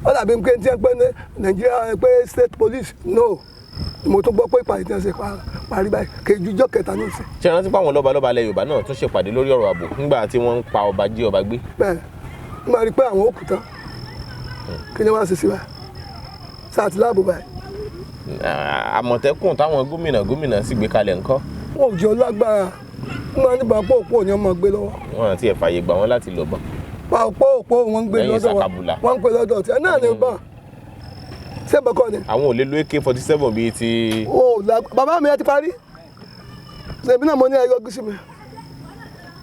A: ó dàbí pé tí wọ́n pé ní Nàìjíríà pé state police no. Mo tún gbọ́ pé ìpàdé tí wọ́n ṣe parí báyìí kejì ọjọ́ kẹta ní ìsìn.
B: Ṣé rántí pé àwọn lọ́balọ́ba ilẹ̀ Yorùbá náà tún ṣèpàdé lórí ọ̀rọ̀ ààbò nígbà tí wọ́n ń pa ọba jí ọba gbé?
A: Bẹ́ẹ̀ n máa rí i pé àwọn òkú tán kí ni wọ́n á ṣe sí wa sáà ti láàbò báyìí.
B: Àmọ̀tẹ́kùn táwọn gómìnà gómìnà sì gbé kalẹ̀ ńkọ́?
A: Wọn ò jọ lágbára, wọn máa ní bàbá òpó ni wọn máa gbé lọ́wọ́.
B: Wọn àti ẹ̀ fààyè gbà wọ́n láti lò bọ́n.
A: Bàbá òpó wọn ń gbé
B: Lẹ́yìn
A: lọ́dọ̀ wọn
B: Sakabula.
A: Wọn ń gbé lọ́dọ̀ tí náà ní bọ́n ṣé bọ́kọ ni.
B: Àwọn ò lè lo AK-47 bíi ti.
A: O la bàbá mi ẹ ti parí ṣèbí náà mo ní ẹyọ gúúsù mi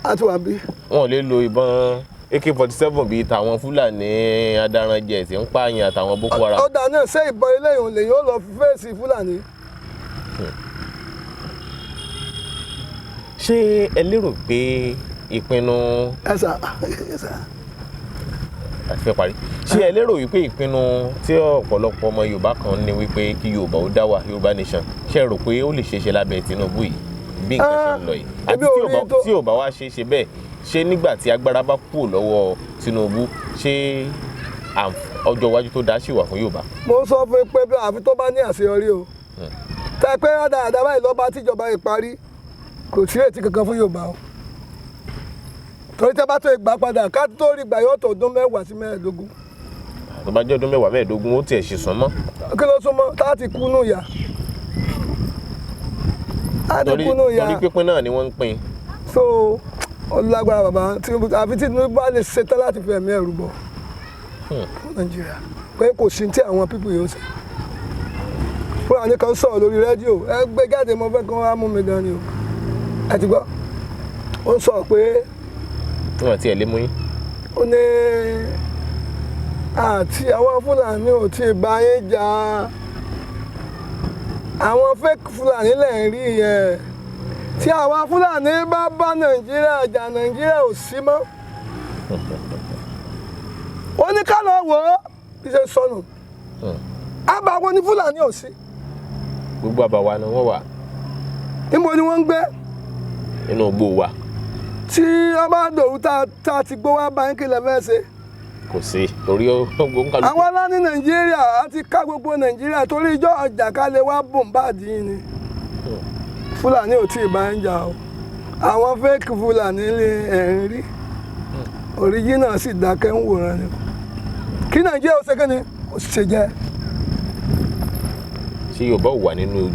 A: á ti wà bí.
B: Wọn ò lè lo ìbọn AK-47 bíi tàwọn Fúlàní adaranjẹ tí ń pààyàn àtàwọn Boko Haram.
A: Ọ̀dà náà ṣé ìbọn eléyìí lè yóò lọ fèsì Fúlàní.
B: Ṣé ẹ lérò pé ìpinnu
A: Ẹ sà ẹ sà.
B: Àti fẹ́ parí. Ṣé ẹ lérò wípé ìpinnu tí ọ̀pọ̀lọpọ̀ ọmọ Yorùbá kan ní wípé kí Yorùbá ó dá wà, Yorùbá nation, ṣé ẹ rò pé ó lè ṣeé ṣe lábẹ́ Tinubu yìí bí nǹkan ṣe ń lọ yìí? Àti
A: Èmi ò rí tó-
B: tí ò bá wá ṣeé ṣe bẹ́ẹ̀, ṣé nígbà tí agbára bá kúrò lọ́wọ́ Tinubu, ṣé ọjọ́ iwájú tó dáa ṣì wà fún Yorùbá?
A: Mo ń sọ fún yín pé bí àfi tó bá ní àṣeyọrí o tẹ pé rádaràdà báyìí lọ́ba tíjọba yìí parí, kò sí ètí kankan fún Yorùbá o, torí tẹ bá tó ìgbà padà ká tó rí ìgbà yóò tó ọdún 10 sí 15.
B: Tó bá jẹ́ ọdún 10 mẹ́ẹ̀ẹ́dógún, ó tiẹ̀ ṣì sún mọ́.
A: Kí ló súnmọ́ tá a ti kú nù yá, a ti
B: Torí
A: kú nù yá.
B: torí pínpín náà ni wọ́n ń pín.
A: So ó lágbára bàbá Tinubu, àfi tí Tinubu bá lè ṣetán láti fi ẹ̀mí ẹ̀rù bọ̀ fún Nàìjíríà pé kò sí tí àwọn pípù yóò ṣe. Fúlàní kan sọ̀rọ̀ lórí rédíò, ẹ gbé jáde, mo fẹ́ kí wọ́n á mú mi gan ni o. Ẹ ti gbọ́, ó ń sọ̀rọ̀ pé
B: Wọn àti ẹ̀ lé mú yín.
A: ó ní àti àwọn Fúlàní ò tí ì bá yín jà, àwọn fake Fúlàní lẹ̀ ń rí yẹn. Tí àwa Fúlàní bá bá Nàìjíríà jà, Nàìjíríà ò sí mọ́. Ó ní ká lọ wò ó bí ṣe sọnù àbàwọn ní Fúlàní ò sí.
B: Gbogbo àbàwà ni wọ́n wà.
A: Níbo ni wọ́n ń gbé?
B: Nínú igbó wa.
A: Tí wọ́n bá dòru tá a ti gbó wá bá yín, kí lè fẹ́ ṣe?
B: Kò sí torí ó ń kálukú.
A: Àwọn alá ní Nàìjíríà á ti ká gbogbo Nàìjíríà torí ijó ọjà ká lè wá bòǹbàdì yín ni. Fúlàní ò tí ì bá ń jà o, àwọn fake Fúlàní lè ẹ̀ ń rí, original sì dákẹ́ ń wòran ni. Kí Nàìjíríà ó ṣe kí ni ó ṣe jẹ́.
B: Ṣé Yorùbá ò wà nínú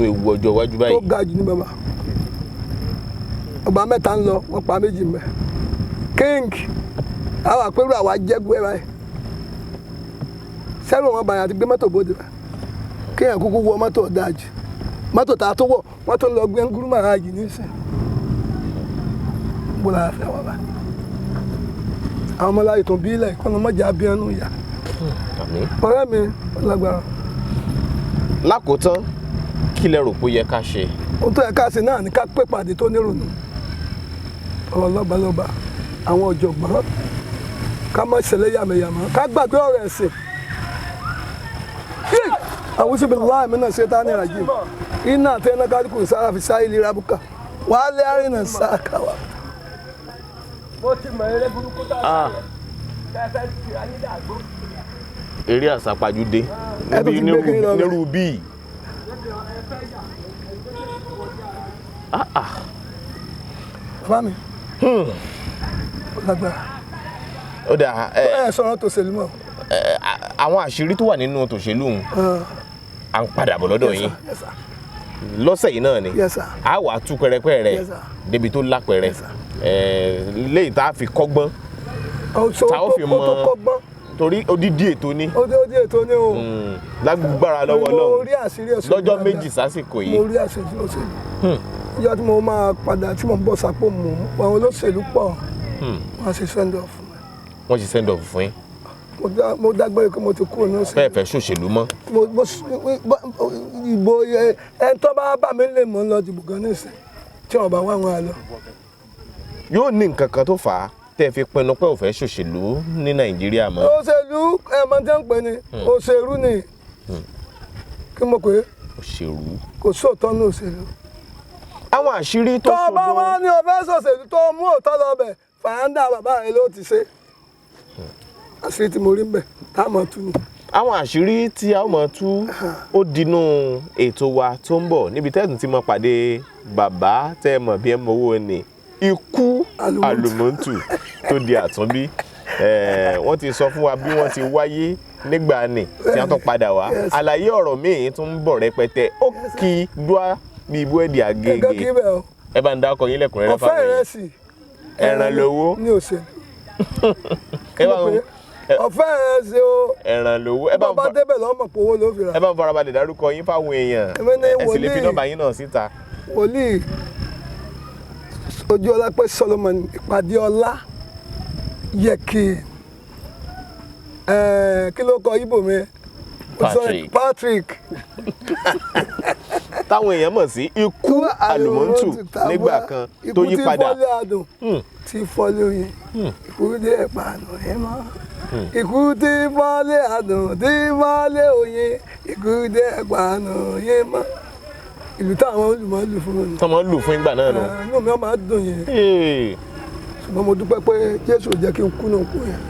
B: ewu ọjọ́ iwájú
A: Tó
B: báyìí?
A: ga jù ní bàbá. Ọba mẹ́ta ń lọ, wọ́n pa méjì mẹ́ king àwọn àpérò àwa jẹ́gbẹ́ báyìí sẹ́rù wọn bàyà àti gbé mọ́tò bóde bá kéèyàn kúkú wọ mọ́tò dájú mọ́tò tá a tó wọ̀ wọ́n tó ń lọ gbé ngúrú màrájì nísìn bó la fẹ́ wà bá àwọn ọmọláyè tó bí ilẹ̀ kọ́nà mọ́jà bíọ́nù yá.
B: Àmín.
A: Ọ̀rẹ́ mi ó lágbára.
B: Lákòótán, kí lẹ rò pé ó yẹ ká ṣe?
A: Ohun tó yẹ ká ṣe náà ni ká pé pàdé tó nírònú ọ̀rọ̀ lọ́balọ́ba àwọn ọ̀jọ̀gbọ́n, ká má ṣẹlẹ̀ yàmẹ̀yàmọ̀, ká gbàgbé ọ̀rọ̀ ẹ̀sìn. Àwọn síbi láàmì náà ṣe tá ní ìrajì iná àti ẹ̀ná kálukú sára fi sáyé lera bùkà wàá lé àrìnà sáà wà.
F: Mo ti mọ eré burúkú tó a ṣe fẹ́ tira yín dàgbò.
B: Eré àsápajúdé
A: Ẹ tó ti gbé kiri lọ.
B: nírú bíi.
A: Bàbá mi, ó lágbára.
B: Ó dà ẹ.
A: Ẹ sọ̀rọ̀ tòṣèlú mọ́.
B: Ẹ, àwọn àṣírí tó wà nínú tòṣèlú ń, à ń padà bọ̀ lọ́dọ̀ yín
A: Yes sir.
B: lọ́sẹ̀ yìí náà ni.
A: Yes sir.
B: A wà tú pẹrẹpẹrẹ
A: Yes, sir.
B: débi tó lápẹrẹ.
A: Yes, sir.
B: Ẹ, léyìí tá a fi kọ́gbọ́n
A: Ó
B: ta ó fi
A: tó
B: mọ-
A: kọ́gbọ́n.
B: Torí odidi ètò ni.
A: Ó dé, ó dé ètò ní o.
B: Lágbára lọ́wọ́
A: Mo
B: Ọlọ́run,
A: rí àṣírí òṣèlú
B: lọ́jọ́
A: dáadáa.
B: 2 sásìkò
A: Mo
B: yìí.
A: rí àṣírí òṣèlú. Ìjọ tí mo máa padà, tí mo ń bọ̀ sápò, mò ń àwọn olóṣèlú pọ̀, wọ́n ṣe send off fún mi.
B: Wọ́n ti send off fún yín.
A: Mo dágbére pé mo ti kúrò ní òṣèlú.
B: Fẹ́ẹ̀ fẹ́ ṣòṣèlú mọ́.
A: Mo ìbò ẹ ẹni tó bá bá mi lè mọ̀ ń lọ dìbò gan nísìn tí wọn bá wà wọn á lọ.
B: Yóò ní nǹkan kan tó fà á tẹ́ ẹ fi pinnu pé ò fẹ́ ṣòṣèlú ní Nàìjíríà mọ́.
A: Òṣèlú, ẹ mọ tí wọ́n ń pè ní òṣèlú ni kí mo pè é.
B: Òṣèlú.
A: Kò sóòótọ́ ní òṣèlú.
B: Àwọn àṣírí tó
A: Tó bá
B: ṣodo
A: wá ní o fẹ́ ṣòṣèlú, tó mú òótọ́ lọ bẹ̀, fàáńdà bàbá rẹ ló ti ṣe. Àṣírí tí mo rí ń bẹ̀ tá a mọ̀ tú ni.
B: Àwọn àṣírí tí a ó mọ̀ tú, ó dinú ètò wa tó ń bọ̀, níbi tẹ́ẹ̀tún ti mọ pàdé bàbá tẹ́ ẹ mọ̀ bí ẹ mọ owó ni, ikú
A: Àlùmọ́ǹtù.
B: Àlùmọ́ǹtù tó di àtúnbí. Wọ́n ti sọ fún wa bí wọ́n ti wáyé nígbà ni tí wọ́n tún padà wá.
A: Yes.
B: Àlàyé ọ̀rọ̀ míì tún ń bọ̀ rẹpẹtẹ. Ó kì í dúá bíi búrẹ́dì
A: Gẹ́gẹ́
B: àgègè.
A: kí bẹ́ẹ̀ o.
B: Ẹ bá ń dá ọkọ̀ yín lẹ́kùnrẹ́rẹ́
A: Ọ̀fẹ́
B: fáwọn èèyàn.
A: ìrẹsì.
B: Ẹran lowó.
A: Ní òṣèlú.
B: Ẹ bá ń
A: Ọ̀fẹ́ ìrẹsì o.
B: Ẹran lowó. Ẹ bá ń
A: Bàbá débẹ̀ lọ́mọ̀ pé owó ló fi rà.
B: Ẹ bá ń farabalẹ̀ dárúkọ yín fáwọn èèyàn.
A: Èmi ni
B: Ẹ sì lè fi
A: wòlíì.
B: nọ́mbà yín náà síta.
A: Wòlíì Ojúọlápẹ́ Solomon Ìpàdé Ọlá Yẹkì. Kí ló kọ ibo mi?
B: Patrick.
A: Patrick.
B: Táwọn èèyàn mọ̀ sí ikú Àlùmọ́ǹtù nígbà kan tó yí padà.
A: Ikú tí fọ́lé adùn, tí fọ́lé oyin, ikú tí ẹ̀pà àná ẹ̀ mọ́. Ikú tí fọ́lé adùn, tí fọ́lé oyin, ikú tí ẹ̀pà àná ẹ̀ mọ́. Ìlú táwọn olùmọ̀ lù fún mi.
B: Tọmọ lù fún ìgbà náà nù.
A: Inú mi máa dùn yẹn.
B: Hey.
A: Ṣùgbọ́n mo dúpẹ́ pé Jésù ò jẹ́ kí n kú náà kú yẹn.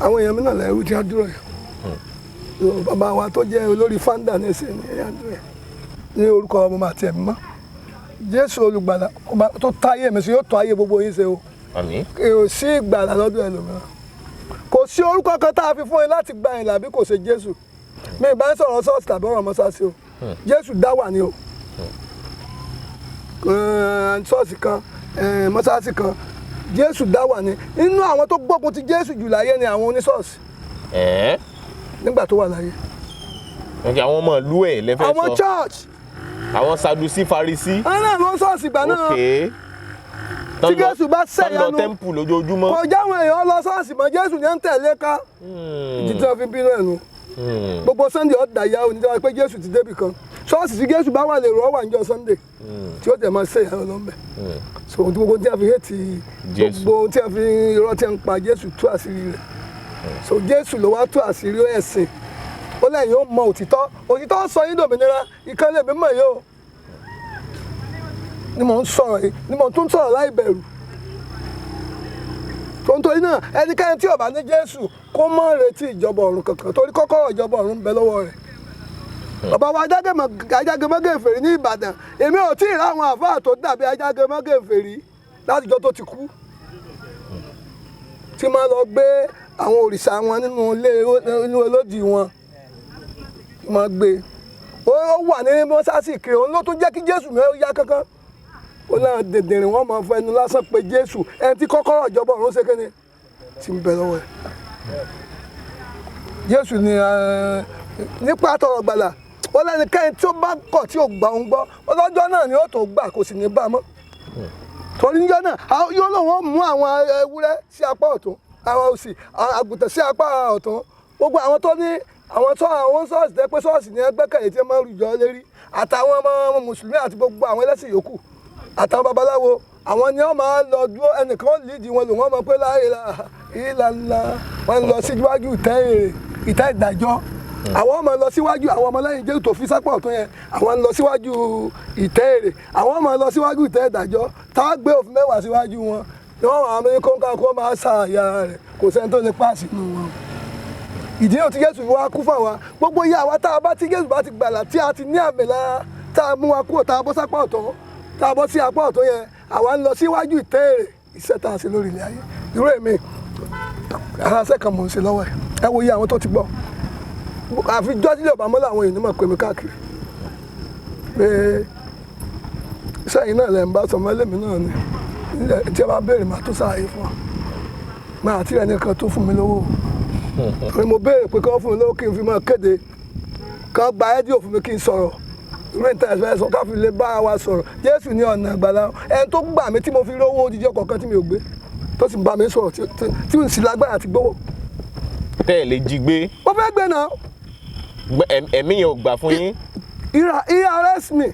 A: Àwọn èèyàn mi náà lẹ́rú tí a dúró yẹn. So, bàbá wa tó jẹ́ olórí fáńdà ní ẹsẹ̀ ní ẹ̀yà dúró yẹn. Ní orúkọ ọmọ àti ẹ̀mí mọ́, Jésù olùgbàlà ọba tó táyé mi sí yóò tọ́ ayé gbogbo yín ṣe o.
B: Àmín.
A: Kò sí ìgbàlà lọ́dọ̀ ẹlòmíràn, kò sí orúkọ kan tá a fi fún yín láti gba ìlà bí kò ṣe Jésù. Mi ìbá ń sọ̀rọ̀ ṣọ́ọ̀ṣì tàbí ọ̀rọ̀ mọ́ṣáláṣí o. Jésù dá wà ní o. Ṣọ́ọ̀ṣì kan, mọ́ṣáláṣí kan, Jésù dá wà ní. Nínú àwọn tó gbógun ti Jésù jù láyé ni àwọn oníṣọ́ọ̀ṣì
B: Ẹ̀ẹ́.
A: nígbà tó wà láyé.
B: Ok, àwọn ọmọ ìlú ẹ̀ lẹ́fẹ̀ẹ́
A: Àwọn
B: sọ.
A: church.
B: Àwọn Sadusi, Farisi.
A: Àwọn náà ló ń ṣọ́ọ̀ṣì ìgbà náà.
B: Ok.
A: Tí Jésù bá
B: Tán lọ
A: ṣẹ̀yanu
B: tẹ́ḿpù lójoojúmọ́.
A: Kọjá àwọn èèyàn lọ ṣọ́ọ̀ṣì mọ́, Jésù ní ń tẹ̀lé ká. Ìdí tí wọ́n fi bínú ẹ̀ nu. Gbogbo Sunday ọ̀dà ìyá oníjọba pé Jésù ti débì kan. Ṣọ́ọ̀ṣì tí Jésù bá wà lè rọ́ wà níjọ́ Sunday tí ó tẹ̀ máa ṣe ìyanu lọ́nbẹ̀. So ohun tí gbogbo tí a fi hate
B: Jésù.
A: gbogbo ohun tí a fi irọ́ tí a ń pa, Jésù tú àṣírí rẹ̀. So Jésù ló wá tú àṣírí ẹ̀sìn. Ó lẹ́yìn ó mọ òtítọ́, òtítọ́ sọ yín dòmìnira. Ìkan lèmi mọ̀ yìí o ni mò ń sọ̀rọ̀ yìí, ni mò ń tún sọ̀rọ̀ láì bẹ̀rù. Tontorí náà, ẹnikẹ́ni tí ó bá ní Jésù kó má retí ìjọba ọ̀run kankan, torí kọ́kọ́rọ́ ìjọba ọ̀run ń bẹ lọ́wọ́ rẹ̀. Bàbá wa Ajágemọ́gẹ̀fẹ̀rí ní Ìbàdàn, èmi ò tí ì ráwọn àfáà tó dàbí Ajágemọ́gẹ̀fẹ̀rí látijọ́ tó ti kú, tí máa lọ gbé àwọn òrìṣà wọn nínú ilé nínú olódì wọn, tí máa gbé ó wà ní mọ́sáàsì kiri. Òun ló tún jẹ́ kí Jésù mi ó yá kankan. Ó náà dèdèrè wọn máa fẹnu lásán pé Jésù, ẹni tí kọ́kọ́rọ́ ìjọba ọ̀run ṣe kéde tí ń bẹ lọ́wọ́ ẹ̀. Jésù ni nípa tọrọ gbàlà. Ó lẹ́nikẹ́ni tí ó bá kọ̀ tí ò gbà ń gbọ́, ọlọ́jọ́ náà ni ó tó gbà, kò sì ní bá a mọ́. Torí níjọ́ náà yóò lóun ó mú àwọn ewúrẹ́ sí apá ọ̀tún, àwọn òsì, àgùntàn sí apá ọ̀tún. Gbogbo àwọn tó ní àwọn tó àwọn ṣọ́ọ̀ṣì tẹ́ pé ṣọ́ọ̀ṣì ní ẹgbẹ́kẹ̀lé tí wọ́n máa ń rújọ lérí, àtàwọn ọmọ mùsùlùmí àti gbogbo àwọn ẹlẹ́sìn yòókù, àtàwọn babaláwo, àwọn ni wọ́n máa lọ dúró. Ẹnìkan ó lídìí wọn lò wọ́n mọ̀ pé láàyè ìlànà wọn lọ síwájú ìtẹ́ èrè, ìtẹ́ ìdájọ́. Àwọn máa lọ síwájú àwọn ọmọlẹ́yìn Jésù tó fi sápá ọ̀tún yẹn, àwọn ń lọ síwájú ìtẹ́ èrè, àwọn máa lọ síwájú ìtẹ́ ìdájọ́ tá a gbé òfin mẹ́wàá síwájú wọn ni wọ́n wà á ní kóńkà kó máa sa àyà rẹ̀. Kò sẹ́ni tó lè páàsì nínú wọn. Ìdí náà tí Jésù fi wá kú fún àwa gbogbo iye àwa tá a bá tí Jésù bá ti gbàlà, tí a ti ní àmì lára, tá a mú wa kúrò, tá a bọ́ sápá ọ̀tọ̀, tá a bọ́ sí apá ọ̀tọ̀ yẹn, àwa ń lọ síwájú ìtẹ́ èrè iṣẹ́ tá a ṣe lórí ilẹ̀ ayé. Irú èmi, ara ṣẹ́ kan mò ń ṣe lọ́wọ́ ẹ̀. Ẹ wo iye àwọn tó ti gbọ́. Àfi jọ́sílẹ̀ ọ̀bàmọ́ làwọn èèyàn mọ̀ pé mi káàkiri pé sẹ́yìn náà lẹ́ ń bá sọmọ ẹlẹ́mìí náà ni. Nílẹ̀ tí a bá béèrè, màá tó sáàyè fún wa. Máa àti rẹ̀ nìkan tó fún mi lówó, torí mo béèrè pé kí wọ́n fún mi lówó kí n fi máa kéde, kí wọ́n gba ẹ́díò fún mi kí n sọ̀rọ̀ irú ìta ẹ̀fẹ́ sọ, ká fi lè bá wa sọ̀rọ̀. Jésù ní ọ̀nà ìgbàlà. Ẹni tó gbà mí tí mo fi rówó odidi ọkọ̀ kan tí mi ò gbé, tó sì ń bá mi sọ̀rọ̀, tí n sì lágbára àti gbówó.
B: Tẹ́ ẹ̀ lè jí gbé.
A: Mo fẹ́ gbé náà.
B: Ẹ̀mí yẹn ò gbà fún yín.
A: He arrest me.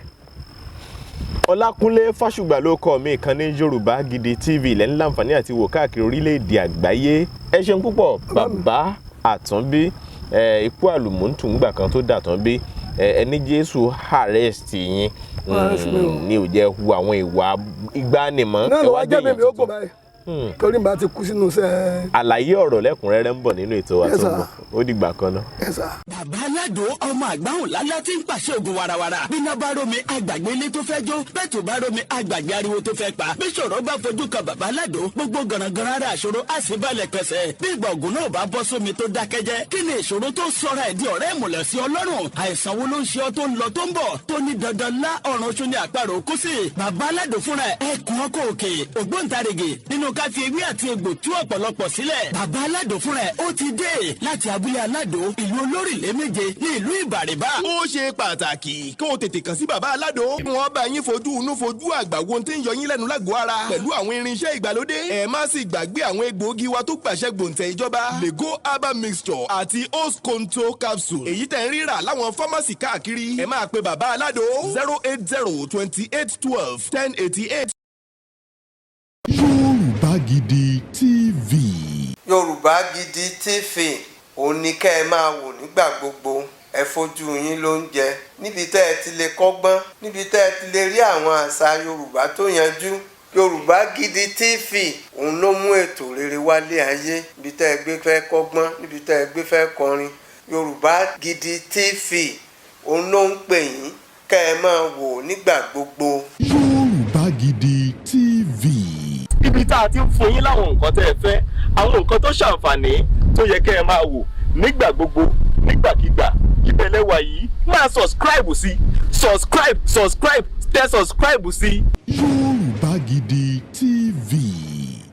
B: Ọlákúnlé Fásùgbà ló kọ mi. Ìkànnì Yorùbá Gidi TV lẹ́ ń láǹfààní àti wò káàkiri orílẹ̀-èdè àgbáyé. Ẹ ṣeun púpọ̀, bàbá Àtúnbí. Ẹ ikú àlùmọ́ǹtù ńgbà kan tó dàtúnbí. Ẹni Jésù arrest yín.
A: Arrest me o.
B: Ní ò jẹ́ hu àwọn ìwà ìgbàanìmọ́.
A: Náà
B: Ẹ
A: ló
B: wá
A: wá jẹ́
B: dé
A: mi
B: èèyàn
A: mi ó gùn
B: tuntun.
A: báyìí, torí n bá ti kú sínú iṣẹ́.
B: Àlàyé ọ̀rọ̀ lẹ́kùnrẹ́rẹ́ ń bọ̀ nínú ètò wa
A: Yes,
B: tó ń
A: sir.
B: bọ̀. Ó dìgbà kan náà.
A: Ẹ̀ sà.
G: Bàbá Aládùn, ọmọ àgbáhùn lálá tí ń pàṣẹ ògùn warawara. Bíná bá rómi, àgbàgbé ilé tó fẹ́ jó. Bẹ́ẹ̀ tó bá rómi, àgbàgbé ariwo tó fẹ́ pa. Bí ṣòro bá fojú kan bàbá Aládùn, gbogbo gànàgànà ara àṣòro á sì balẹ̀ pẹ̀sẹ̀. Bí ìgbà ògùn náà bá bọ́ sómi tó dákẹ́jẹ́, kí ni ìṣòro tó sọra ẹ̀ di ọ̀rẹ́ ìmùlẹ̀ sí Ọlọ́run? Àìsàn wo ló ń ṣe ọ́ tó ń lọ tó ń bọ̀, tó ní dandan lá ọ̀run oṣù ní àparò kú sí? Bàbá Aládùn fúnra ẹ̀, ẹkùn ọkọ̀ òkè, ògbóǹtarìgì nínú ká fi ewé àti egbò tú ọ̀pọ̀lọpọ̀ sílẹ̀. Bàbá Aládùn fúnra ẹ̀, ó ti dé láti abúlé Aládùn, ìlú olórílẹ̀ méje ní ìlú Ìbàrìbà.
H: Ó ṣe pàtàkì kó o tètè kàn sí bàbá Aládò. Wọn bá yín fojú inú fojú àgbà wo ohun tí ń yọ yín lẹ́nu lágọ̀ọ́ ara pẹ̀lú àwọn irinṣẹ́ ìgbàlódé. Ẹ má sì gbàgbé àwọn egbòogi wa tó gbàṣẹ gbòǹtẹ̀ ìjọba, Lego herbal mixture àti Osconto capsule, èyí tẹ̀ ń rírà láwọn fámásì káàkiri. Ẹ máa pe bàbá Aládò 08028121088.
E: Yorùbá Gidi TV.
I: Yorùbá Gidi TV, òun ni kẹ́ ẹ máa wò nígbà gbogbo. Ẹ fojú yín ló ń jẹ níbi tẹ́ ẹ ti lè kọ́gbọ́n, níbi tẹ́ ẹ ti lè rí àwọn àṣà Yorùbá tó yanjú. Yorùbá Gidi TV, òun ló mú ètò rere wálé ayé. Níbi tẹ́ ẹ gbé fẹ́ kọ́gbọ́n, níbi tẹ́ ẹ gbé fẹ́ kọrin, Yorùbá Gidi TV, òun ló ń pè yín kẹ́ ẹ máa wò nígbà gbogbo.
E: Yorùbá Gidi TV.
J: Ibi tá a ti ń fún yín láwọn nǹkan tẹ́ ẹ fẹ́, àwọn nǹkan tó ṣàǹfààní tó yẹ kẹ́ ẹ máa wò nígbà gbogbo, nígbàkigbà, ibẹ̀ lẹ́wà yìí. Máa subscribe sí, subscribe, subscribe, tẹ subscribe sí.
E: Yorùbá Gidi.